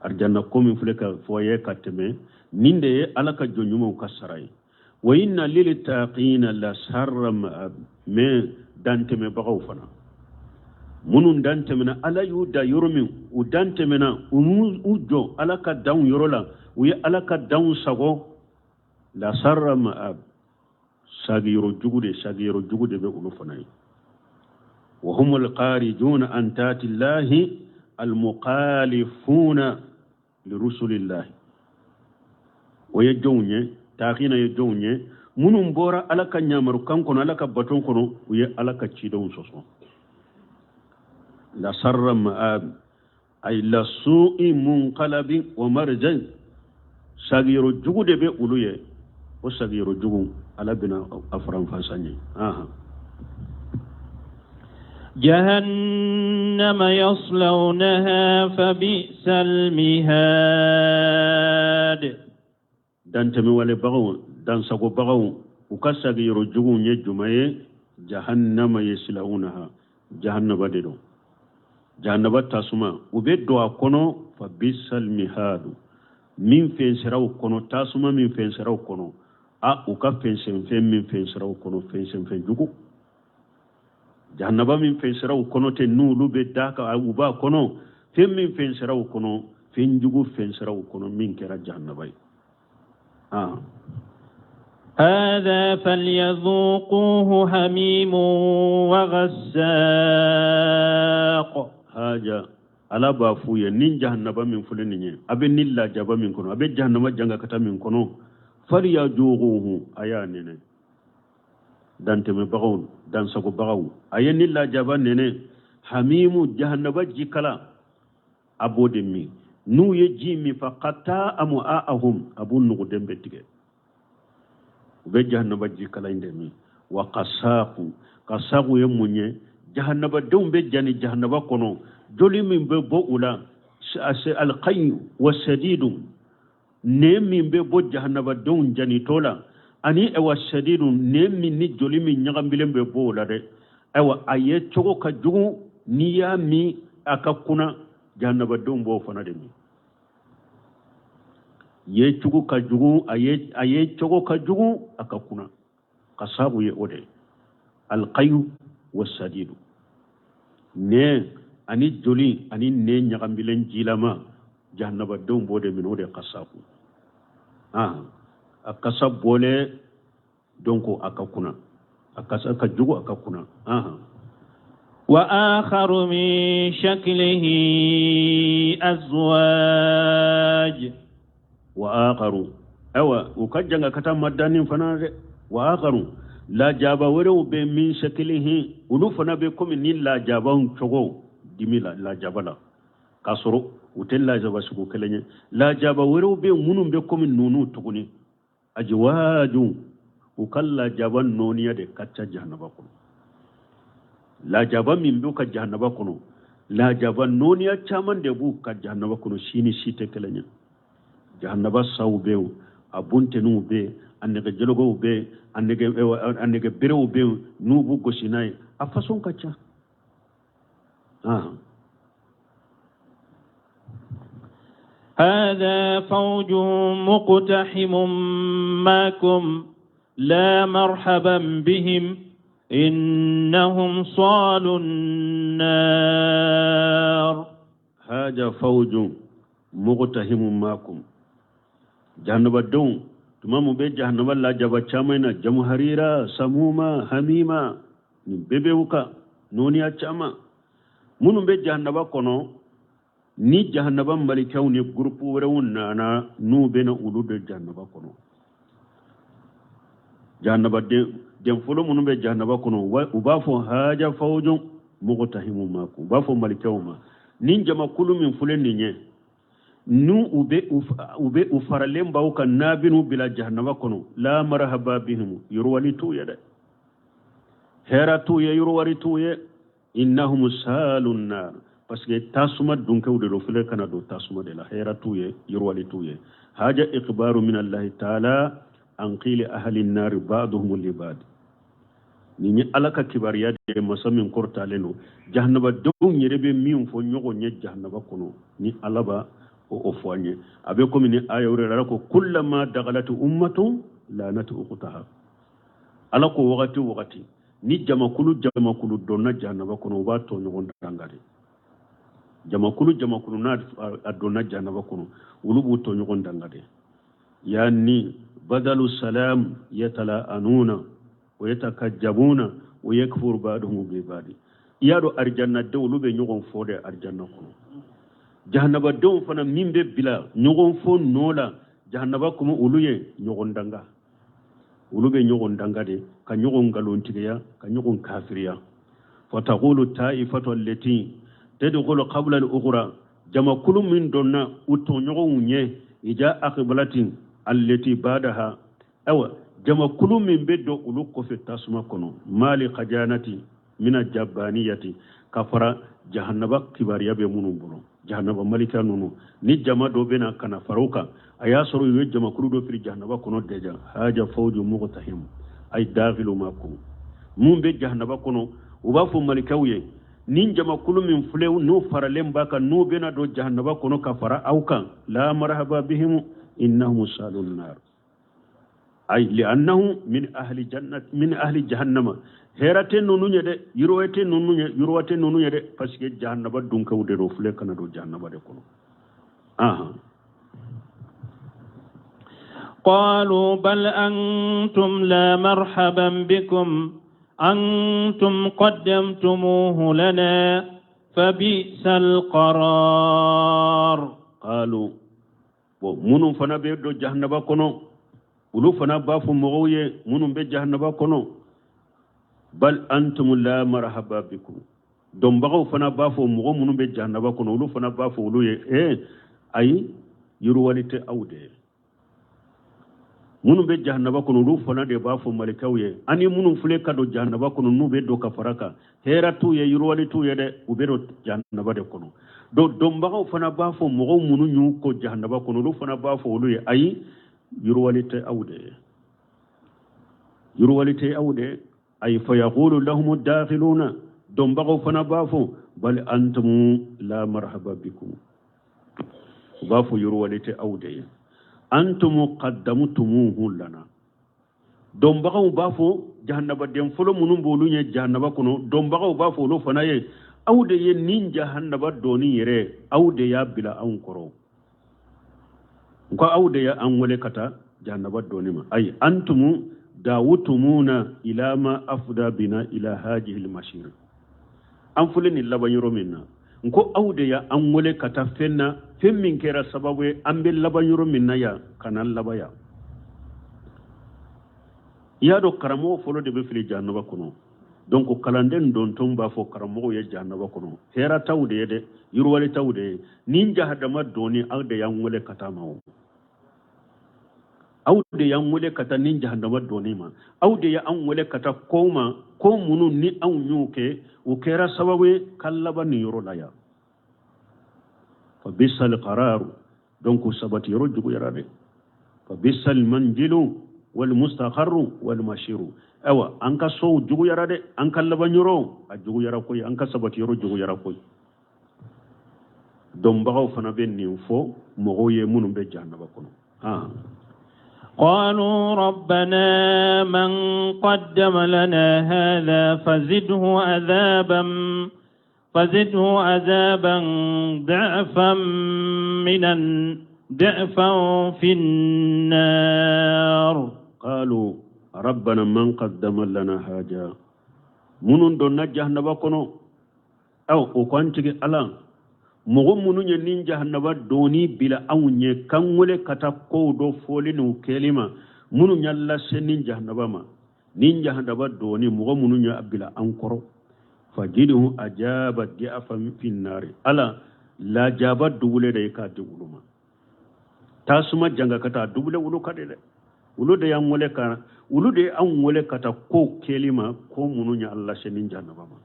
Arijanna ko min filɛ ka fɔ ye ka tɛmɛ nin de ye Ala ka jɔn ɲumanw ka sara ye. Wa inna lil taqina la sarra ma'ab, mais dantɛmɛbagaw fana minnu dantɛmɛna Ala y'u da yɔrɔ min, u dantɛmɛna, u m'u jɔ Ala ka danw yɔrɔ la, u ye Ala ka danw sago, la sarra ma'ab, sagiyɔrɔ jugu de, sagiyɔrɔ jugu de bɛ olu fana ye. Wa humul kharijuna an taatillahi almukhalifuna lirusulillahi. O ye jɔnw ye? Taakina ye jɔnw ye? Minnu bɔra Ala ka ɲamarukan kɔnɔ, Ala ka baton kɔnɔ, u ye Ala ka cidenw sɔsɔ. La sarra ma'ab, ay la su'i munqalabin wa marjan, sagiyɔrɔ jugu de bɛ olu ye. O sagiyɔrɔ jugu, Ala bɛna a faranfasa ɲɛ. Jahannama yaslawnaha fabisal mihad. Dantɛmɛwalebagaw, dansagobagaw, u ka sagiyɔrɔ juguw ye jumɛn ye? Jahannama yaslawnaha, jahannaba de don, jahannaba tasuma, u bɛ don a kɔnɔ. Fabisal mihadu, min fɛnsɛra u kɔnɔ, tasuma min fɛnsɛra u kɔnɔ, a u ka fɛnsɛnfɛn min fɛnsɛra u kɔnɔ, fɛnsɛnfɛn jugu, jahannaba min fɛnsɛra u kɔnɔ ten, n'olu bɛ da kan, u b'a kɔnɔ, fɛn min fɛnsɛra u kɔnɔ, fɛn jugu fɛnsɛra u kɔnɔ min kɛra jahannaba ye. هذا فليذوقوه حميم وغساق. Haja, Ala b'a f'u ye, nin jahannaba min filɛ nin ye, a bɛ nin lajaba min kɔnɔ, a bɛ jahannama jangakata min kɔnɔ, falyazuquhu, a y'a nɛnɛ. Dantɛmɛbagaw, dansagobagaw, a ye nin lajaba nɛnɛ. Hamimu, jahannaba jikala, a b'o de min. N'u ye ji min, fa qata amu'ahum, a b'u nuguden bɛ tigɛ. U bɛ jahannaba jikala in de min. Wa qasaku, qasaku ye mun ye? Jahannabadenw bɛ jani jahannaba kɔnɔ, joli min bɛ bɔ u la, alqayu wa sadidu, nɛn min bɛ bɔ jahannabadenw janitɔ la, ani ayiwa sadidu, nɛn min ni joli min ɲagamilen bɛ bɔ o la dɛ, ayiwa a ye cogo ka jugu, n'i y'a min a ka kunna, jahannabadenw b'o fana de min. Ye cogo ka jugu, a ye cogo ka jugu, a ka kunna. Kasabu ye o de ye, alqayu wa sadidu, nɛn ani joli ani nɛn ɲagamilen jilama, jahannabadenw b'o de min, o de ye kasabu. A kasa bɔlen donc a ka kunna, a kasa ka jugu, a ka kunna. وآخر من شكله أزواج. وآخر, ayiwa u ka janga ka taa madani fana dɛ. Wa akharu, lajaba wɛrɛw bɛ min shakilihi, olu fana bɛ komi ni lajabaw cogo dimi la lajaba la, k'a sɔrɔ u tɛ lajaba sugu kelen ye. Lajaba wɛrɛw bɛ minnu bɛ komi ninnu tuguni, ajiwaju, u ka lajaba nɔɔniya de ka ca jahanaba kɔnɔ. Lajaba min b'u ka jahanaba kɔnɔ, lajaba nɔɔniya caman de b'u ka jahanaba kɔnɔ, si ni si tɛ kelen ye. Jahanaba saw bɛ yen, a bunteniw bɛ yen, a nɛgɛjɔlɔkɔw bɛ yen, a nɛgɛ berew bɛ yen n'u b'u gosi n'a ye, a façon ka ca. هذا فوج مقتحم معكم لا مرحبا بهم إنهم صالوا النار. هذا فوج مقتحم معكم, jahannaba denw tuma mun bɛ jahannaba lajaba caman na, jamuharira, samuma, hamima, nin bɛɛ bɛ u kan nɔɔniya caman. Minnu bɛ jahannaba kɔnɔ, ni jahannaba malikɛw ni gurupu wɛrɛw nana, n'u bɛna olu de jahannaba kɔnɔ, jahannaba den fɔlɔ minnu bɛ jahannaba kɔnɔ, u b'a fɔ haja fawjun muqtahimu makum, u b'a fɔ malikɛw ma, nin jamakulu min filɛ nin ye, n'u u bɛ u faralen b'aw kan, n'a bɛn'u bila jahannaba kɔnɔ, la marhaba bihim, yɔrɔwali t'u ye dɛ, hɛrɛ t'u ye, yɔrɔwari t'u ye, innahum salun nar, parce que tasuma dunkɛw de don, filɛ kana don tasuma de la, hɛrɛ t'u ye, yɔrɔwali t'u ye. Haja ikhbaru min allahi taala an qili ahli nar ba'duhum li ba'd, nin ye Ala ka kibaruya de ye, masa min kɔrɔtalen don, jahannabadenw yɛrɛ bɛ min fɔ ɲɔgɔn ye jahanaba kɔnɔ, ni Ala b'a o fɔ an ye. A bɛ komi ni aya wɛrɛ la, Ala ko kullama dagalat ummatun lanat ukhtaha, Ala ko wagati o wagati ni jamakulu donna jahanaba kɔnɔ, u b'a tɔ ɲɔgɔn danga de. Jamakulu n'a a donna jahanaba kɔnɔ, olu b'u tɔ ɲɔgɔn danga de. Yani badalu salam yatala'anuna wa yatakajjabuna wa yakfuru ba'duhum bi ba'd. I y'a dɔn arijannadenw olu bɛ ɲɔgɔn fo de arijanna kɔnɔ. Jahannabadenw fana min bɛ bila ɲɔgɔn fo nɔ la jahannaba kɔnɔ, olu ye ɲɔgɔn danga. Olu bɛ ɲɔgɔn danga de, ka ɲɔgɔn nkalontigiya, ka ɲɔgɔn kafiriya. Fataqulu ta'ifatu allati tadkhulu qabla al-ukhra, jamakulu min donna u tɔɲɔgɔnw ɲɛ, ija aqbalatin allati ba'daha, awa jamakulu min bɛ don olu kɔfɛ tasuma kɔnɔ, mali khajanati mina jabaniyati, ka fara jahannaba kibaruya bɛ minnu bolo, jahannaba malika ninnu ni jama dɔ bɛ na ka na fara u kan. A y'a sɔrɔ u ye jamakulu dɔ fili jahannaba kɔnɔ déjà. Haja fawju muqtahim ay dakhilu makum, mun bɛ jahannaba kɔnɔ, u b'a fɔ malikaw ye, nin jamakulu min filɛ, n'u faralen b'a kan, n'u bɛna don jahannaba kɔnɔ ka fara aw kan, la marhaba bihim innahum salun nar, ay li'annahu min ahli jannat min ahli jahannama. Hɛrɛ tɛ ninnu ye dɛ, yiriwa tɛ ninnu ye, yiriwa tɛ ninnu ye dɛ, parce que jahannaba dunkew de don, filɛ kana don jahannaba de kɔnɔ. Ahan. قالوا بل أنتم لا مرحبا بكم أنتم قدمتموه لنا فبئس القرار. قالوا, bon, minnu fana bɛ don jahannaba kɔnɔ, olu fana b'a fɔ mɔgɔw ye minnu bɛ jahannaba kɔnɔ, bal antum la marhaba bikum. Dɔnbagaw fana b'a fɔ mɔgɔ minnu bɛ jahannaba kɔnɔ, olu fana b'a fɔ olu ye, ayi, yiriwali tɛ aw de ye. Minnu bɛ jahannaba kɔnɔ, olu fana de b'a fɔ malikaw ye, ani minnu filɛ ka don jahannaba kɔnɔ, n'u bɛ don ka fara kan, hɛrɛ t'u ye, yiriwali t'u ye dɛ, u bɛ don jahannaba de kɔnɔ. Donc dɔnbagaw fana b'a fɔ mɔgɔw minnu y'u ko jahannaba kɔnɔ, olu fana b'a fɔ olu ye, ayi, yiriwali tɛ aw de ye, yiriwali tɛ aw de ye. Ayi, fayaqulu lahum dakhiluna, dɔnbagaw fana b'a fɔ, bal antum la marhaba bikum, u b'a fɔ yiriwali tɛ aw de ye, antum qaddamtumuhu lana. Dɔnbagaw b'a fɔ jahannabaden fɔlɔ minnu b'olu ɲɛ jahannaba kɔnɔ, dɔnbagaw b'a fɔ olu fana ye, aw de ye nin jahannaba dɔɔni yɛrɛ, aw de y'a bila anw kɔrɔ, nka aw de y'an wele ka taa jahannaba dɔɔni ma. Ayi, antum dawutumuna ila ma afda bina ila hajihi almashir, an filɛ nin laban yɔrɔ min na, n ko aw de y'an wele ka taa fɛn na, fɛn min kɛra sababu ye an bɛ laban yɔrɔ min na yan, ka na laban yan. I y'a dɔn karamɔgɔ fɔlɔ de bɛ fili jahannaba kɔnɔ. Donc kalanden dontɔn b'a fɔ karamɔgɔw ye jahannaba kɔnɔ, hɛrɛ t'aw de ye dɛ, yiriwali t'aw de ye, nin jahannama dɔɔni aw de y'an wele ka taa ma, o aw de y'an wele ka taa nin jahannama dɔɔni ma, aw de y'an wele ka taa kow ma, ko minnu ni anw y'o kɛ, o kɛra sababu ye ka laban nin yɔrɔ la yan. Fa bisal qararu, donc sabati yɔrɔ juguyara dɛ. Fa bisal manjilu wal mustaqarru wal mashiru, ayiwa an ka sow juguyara dɛ, an ka laban yɔrɔ a juguyara koyi, an ka sabati yɔrɔ juguyara koyi. Dɔnbagaw fana bɛ nin fɔ mɔgɔw ye minnu bɛ jahannaba kɔnɔ. قالوا ربنا من قدم لنا هذا فزده عذابا ضعفا في النار. قالوا ربنا من قدم لنا هذا, minnu donna jahannaba kɔnɔ, aw o ko an tigi Ala, mɔgɔ minnu ye nin jahannaba doni bila anw ɲɛ, k'an wele ka taa kow dɔ fɔli n'u kɛli ma, minnu y'a lase nin jahannaba ma, nin jahannaba doni, mɔgɔ minnu y'a bila an kɔrɔ, fajidhu ajaba di'afa fi nari, Ala lajaba dugule de k'a di olu ma, tasuma janga ka taa dugule olu ka de dɛ. Olu de y'an wele ka, olu de y'anw wele ka taa kow kɛli ma, ko minnu ye Ala lase nin jahannaba ma.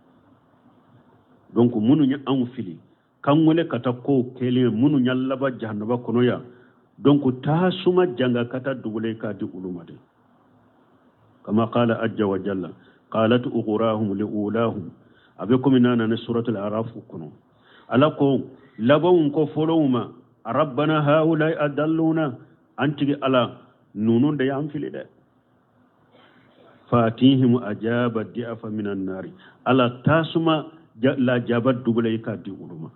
Donc minnu ye anw fili k'an wele ka taa kow kɛli ma, minnu y'an laban jahannaba kɔnɔ yan, donc tasuma janga ka taa dugule k'a di olu ma de. Kama qala ajja wa jalla, qalat ukhurahum liulahum, a bɛ komi n'a nana suratul araf kɔnɔ, Ala ko labanw ko fɔlɔw ma, rabbana haulai adalluna, an tigi Ala, ninnu de y'an fili dɛ, fatihim ajaba di'afa minan nari, Ala tasuma lajaba dugule k'a di olu ma.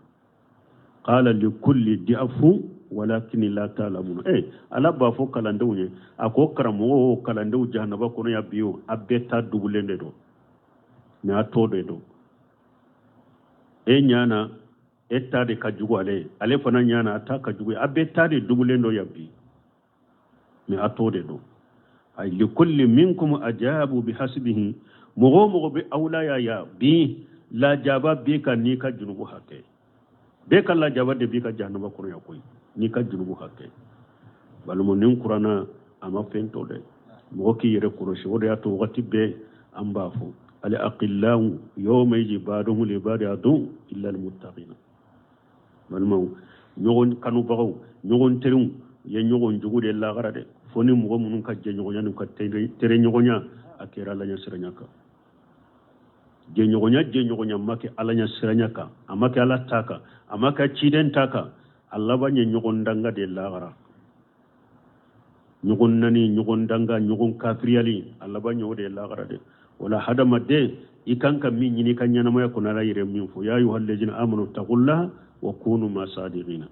Qala likulli di'afu walakin la ta'lamuna. Ala b'a fɔ kalandenw ye, a ko karamɔgɔ o kalandenw jahannaba kɔnɔ yan bi, o a bɛɛ ta dugulen de don, mais a tɔ de don. E ɲa na e ta de ka jugu ale ye, ale fana ɲa na a ta ka jugu ye. A bɛɛ ta de dugulen don yan bi, mais a t'o de dɔn. Ay likulli minkum ajabu bihasbihi, mɔgɔ o mɔgɔ bɛ aw la yan ya bi, lajaba b'i kan n'i ka junubu hakɛ. Bɛɛ ka lajaba de b'i ka jahanama kɔnɔ yan koyi, n'i ka junubu hakɛ. Balima, nin kuranna a ma fɛn to dɛ, mɔgɔ k'i yɛrɛ kɔlɔsi. O de y'a to wagati bɛɛ an b'a fɔ al aqillahu yawma yaji ba'duhum li ba'di adu illa al muttaqina. Balimaw, ɲɔgɔn kanubagaw, ɲɔgɔn teriw ye ɲɔgɔn jugu de lagara dɛ, fo ni mɔgɔ minnu ka jɛɲɔgɔnya n'u ka teriɲɔgɔnya a kɛra Ala ɲɛsiranya kan. Jɛɲɔgɔnya ma kɛ Ala ɲɛsiranya kan, a ma kɛ Ala ta kan, a ma kɛ ciden ta kan, a laban ye ɲɔgɔn danga de lagara. Ɲɔgɔn nani, ɲɔgɔn danga, ɲɔgɔn kafiriyali, a laban ye o de lagara dɛ. Wala hadamaden i kan ka min ɲini i ka ɲɛnamaya kɔnɔ, Ala yɛrɛ min fɔ, ya ayuha allazina amanu taqullaha wa kunu ma sadiqina.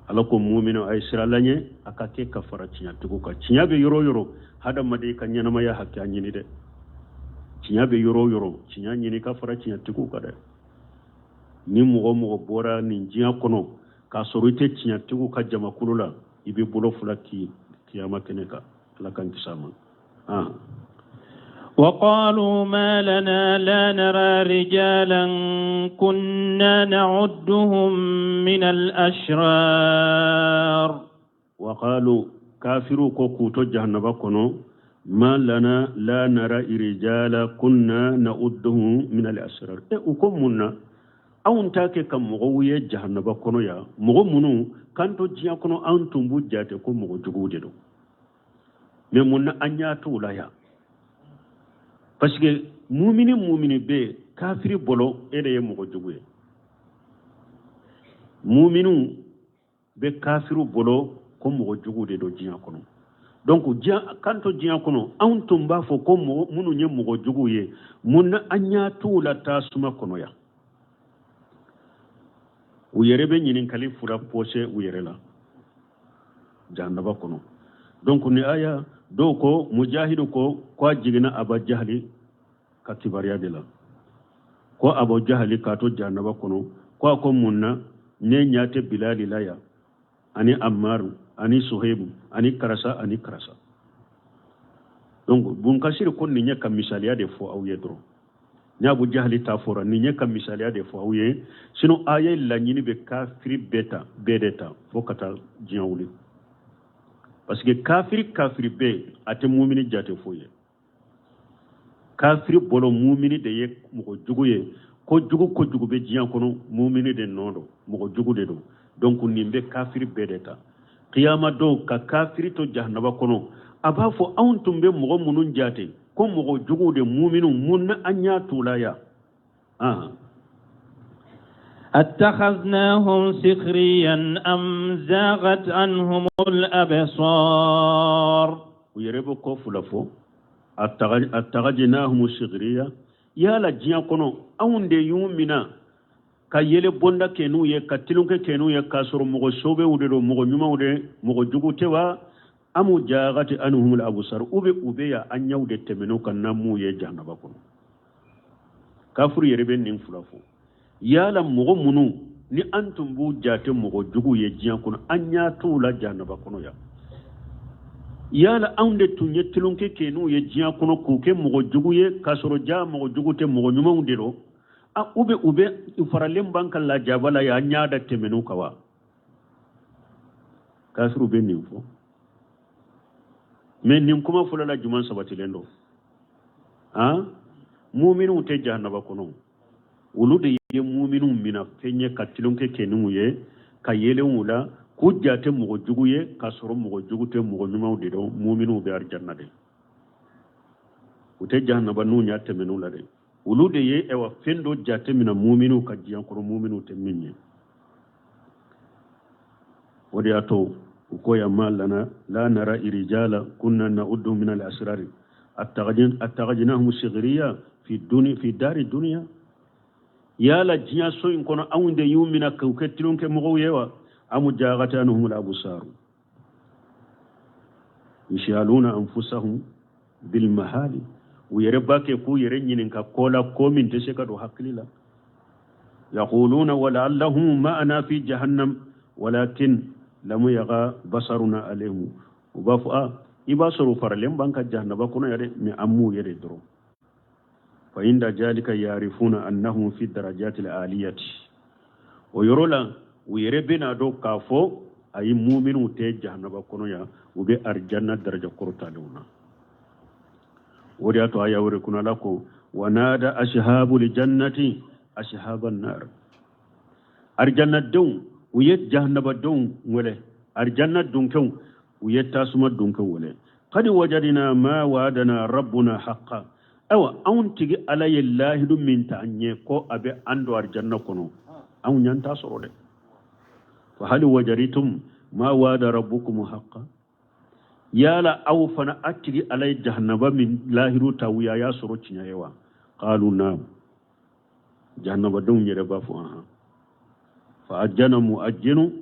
Ala ko muminu a ye sira laɲɛ, a ka kɛ ka fara tiɲɛtigiw kan. Tiɲɛ bɛ yɔrɔ o yɔrɔ, hadamaden ka ɲɛnamaya hakɛya ɲini dɛ. Tiɲɛ bɛ yɔrɔ o yɔrɔ, tiɲɛ ɲini ka fara tiɲɛtigiw kan dɛ. Ni mɔgɔ o mɔgɔ bɔra nin diɲɛ kɔnɔ k'a sɔrɔ i tɛ tiɲɛtigiw ka jamakulu la, i bɛ bolo fila k'i kiyama kɛnɛ kan. Ala k'an kisi a ma. وقالوا ما لنا لا نرى رجالا كنا نعدهم من الأشرار. وقالوا كافروا كوكوتو جهنم كنو ما لنا لا نرى رجالا كنا نعدهم من الأشرار. وكم منا أو نتاكي كم مغوية جهنم كنو يا مغو منو كانتو جيا كنو أنتم بجاتكم مغو جغودلو mais mun na an y'a t'o la yan? Parce que mumini bɛ yen, kafiri bolo e de ye mɔgɔ jugu ye. Muminiw bɛ kafiriw bolo ko mɔgɔ jugu de don diɲɛ kɔnɔ. Donc diɲɛ kan to diɲɛ kɔnɔ, anw tun b'a fɔ ko mɔgɔ minnu ye mɔgɔ juguw ye, mun na an y'a t'u la tasuma kɔnɔ yan? U yɛrɛ bɛ ɲininkali fura pose u yɛrɛ la jahanaba kɔnɔ. Donc ni aya dɔw ko, mujahidu ko ko a jiginna Aba Jahali ka kibaruya de la, ko Abu Jahali k'a to jahanaba kɔnɔ, ko a ko mun na ne ɲɛ tɛ Bilali la yan, ani Amaru, ani Suhaibu, ani karisa, ani karisa. Donc Bunkasiri ko nin ye ka misaliya de fɔ aw ye dɔrɔn. Ni Abu Jahali ta fɔra, nin ye ka misaliya de fɔ aw ye. Sinon aya laɲini bɛ kafiri bɛɛ ta, bɛɛ de ta fo ka taa diɲɛ wuli. Parce que kafiri bɛ yen, a tɛ mumini jate foyi ye. Kafiri bolo mumini de ye mɔgɔ jugu ye. Ko jugu bɛ diɲɛ kɔnɔ, mumini de nɔ don, mɔgɔ jugu de don. Donc nin bɛ kafiri bɛɛ de ta. Kiyama don ka kafiri to jahanaba kɔnɔ, a b'a fɔ anw tun bɛ mɔgɔ minnu jate ko mɔgɔ juguw de muminu, mun na an y'a t'u la yan? أتخذناهم سخريا أم زاغت عنهم الأبصار. U yɛrɛ bɛ ko fila fɔ, attakajnahum sikhriya, yala diɲɛ kɔnɔ anw de y'u mina ka yɛlɛ bonda kɛ n'u ye, ka tilunkɛ kɛ n'u ye, k'a sɔrɔ mɔgɔ sɛbɛw de don, mɔgɔ ɲumanw de, mɔgɔ jugu tɛ wa? Amu jagati anhum al-absar, u bɛ yan an ɲɛw de tɛmɛn'u kan n'an m'u ye jahanaba kɔnɔ. Kafuru yɛrɛ bɛ nin fila fɔ, yala mɔgɔ minnu ni an tun b'u jate mɔgɔ jugu ye diɲɛ kɔnɔ, an y'a t'u la jahanaba kɔnɔ yan. Yala anw de tun ye tulonkɛ kɛ n'u ye diɲɛ kɔnɔ k'u kɛ mɔgɔ jugu ye, k'a sɔrɔ ja mɔgɔ jugu tɛ, mɔgɔ ɲumanw de don. U bɛ u faralen b'an ka lajaba la yan, an y'a da tɛmɛn'u kan wa? Kafiriw bɛ nin fɔ. Mais nin kuma fɔlɔ la jumɛn sabatilen don? Muminiw tɛ jahanaba kɔnɔ, olu de ye muminiw mina fɛn ye ka tulonkɛ kɛ n'u ye, ka yɛlɛn u la, k'u jate mɔgɔ jugu ye, k'a sɔrɔ mɔgɔ jugu tɛ, mɔgɔ ɲumanw de don. Muminiw bɛ alijanna de, u tɛ jahanaba n'u ɲɛ tɛmɛn'u la dɛ. Olu de ye ɛwa fɛn dɔ jate mina muminiw ka diɲɛ kɔnɔ, muminiw tɛ min ye. O de y'a to u ko ya ma lana la nara irijala kunna na'uddu min al-asrari attagajnahum sighriya fi duni fi dari dunya. Yala diɲɛ so in kɔnɔ anw de y'u mina k'u kɛ tulonkɛ mɔgɔw ye wa? Amu jagati anhum al-absaru yashaluna anfusahum bil mahali. U yɛrɛ b'a kɛ k'u yɛrɛ ɲininka ko la, ko min tɛ se ka don hakili la. Yaquluna wala'allahum ma'ana fi jahannam walakin lam yaga basaruna alayhim. U b'a fɔ a i b'a sɔrɔ u faralen b'an kan jahanaba kɔnɔ yɛrɛ, mais an m'u ye de dɔrɔn. Fa inda jalika yarifuna annahum fi darajati aliyati. O yɔrɔ la u yɛrɛ bɛna dɔn k'a fɔ ayi, muminw tɛ jahanaba kɔnɔ yan, u bɛ arijanna daraja kɔrɔtalenw na. O de y'a to aya wɛrɛ kɔnɔ, Ala ko wanada ashabul jannati ashaban nar. Arijannadenw u ye jahanabadenw wele, arijanna donkɛw u ye tasuma donkɛw wele. Qad wajadina ma wa'adana rabbuna haqqa. Ayiwa, anw tigi Ala ye lahidu min ta an ye ko a bɛ an don arijanna kɔnɔ, anw y'an ta sɔrɔ dɛ. Fa hal wajadtum ma wa'ada rabbukum haqqa? Yala aw fana a tigi Ala ye jahanaba min lahidu ta u ye, a y'a sɔrɔ tiɲɛ ye wa? Qalu naam. Jahanabadenw yɛrɛ b'a fɔ ahan. Fa ajjana muajjinu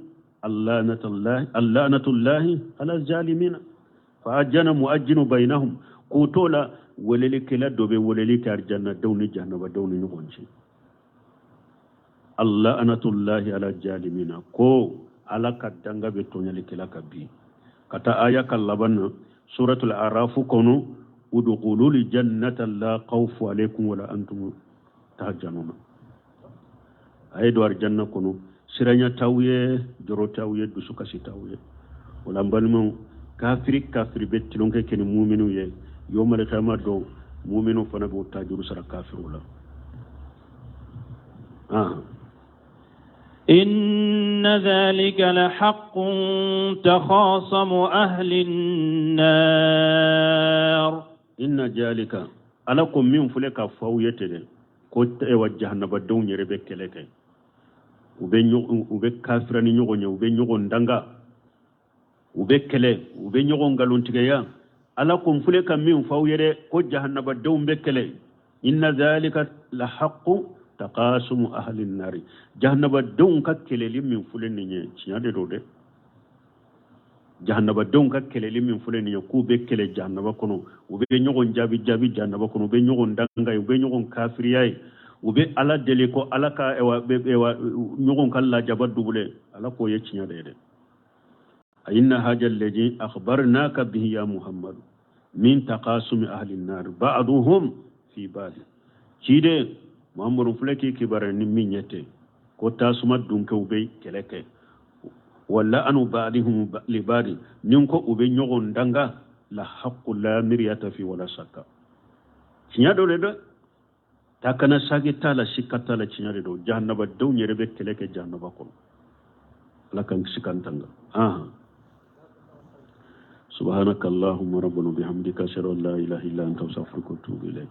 allanatullahi ala zalimina. Fa ajjana muajjinu bainahum. K'u t'o la, welelikɛla dɔ bɛ weleli kɛ arijannadenw ni jahanabadenw ni ɲɔgɔn cɛ. Allanatullahi ala zalimina, ko Ala ka danga bɛ tɔɲɔlikɛla kan bi. Ka taa aya ka laban na, suratul Arafu kɔnɔ, udkhulul jannata la khawfu alaykum wala antum tahzanuna. A ye don arijanna kɔnɔ, siranya t'aw ye, jɔrɔ t'aw ye, dusukasi t'aw ye. O la n balimaw, kafiri kafiri bɛ tulonkɛ kɛ ni muminiw ye, yawmal qiyama don muminiw fana b'o ta juru sara kafiriw la. إن ذلك لحق تخاصم أهل النار. Inna jalika, Ala ko min filɛ ka fɔ aw ye ten dɛ, ko ewa jahanabadenw yɛrɛ bɛ kɛlɛ kɛ, u bɛ kafira ni ɲɔgɔn ye, u bɛ ɲɔgɔn danga, u bɛ kɛlɛ, u bɛ ɲɔgɔn nkalontigɛya. Ala ko n filɛ ka min fɔ aw ye dɛ, ko jahanabadenw bɛ kɛlɛ. Inna zalika la haqqu taqasumu ahli nari. Jahanabadenw ka kɛlɛli min filɛ nin ye, tiɲɛ de don dɛ. Jahanabadenw ka kɛlɛli min filɛ nin ye, k'u bɛ kɛlɛ jahanaba kɔnɔ, u bɛ ɲɔgɔn jaabi jaabi jahanaba kɔnɔ, u bɛ ɲɔgɔn danga ye, u bɛ ɲɔgɔn kafiriya ye, u bɛ Ala deli ko Ala ka ewa, ewa, ɲɔgɔn ka lajaba dubule. Ala k'o ye tiɲɛ de ye dɛ. Inna haja alladhi akhbarnaka bihi ya Muhammad min taqasumi ahli an-nar ba'duhum fi ba'd. Ciden Muhammadu, filɛ k'i kibaruya ni min ye ten, ko tasuma dunkɛw bɛ kɛlɛ kɛ, wala anu ba'dihum li ba'd, ni ko u bɛ ɲɔgɔn danga, la haqqu la miryata fi wala shakka. Tiɲɛ dɔ de dɛ, ta kana sagi t'a la, sikka t'a la, tiɲɛ de don. Jahannabadenw yɛrɛ bɛ kɛlɛ kɛ jahannaba kɔnɔ. Ala k'an kisi k'an tanga. Subhanaka allahumma rabbana bihamdika, ashhadu an la ilaha illa anta, astaghfiruka wa atubu ilayk.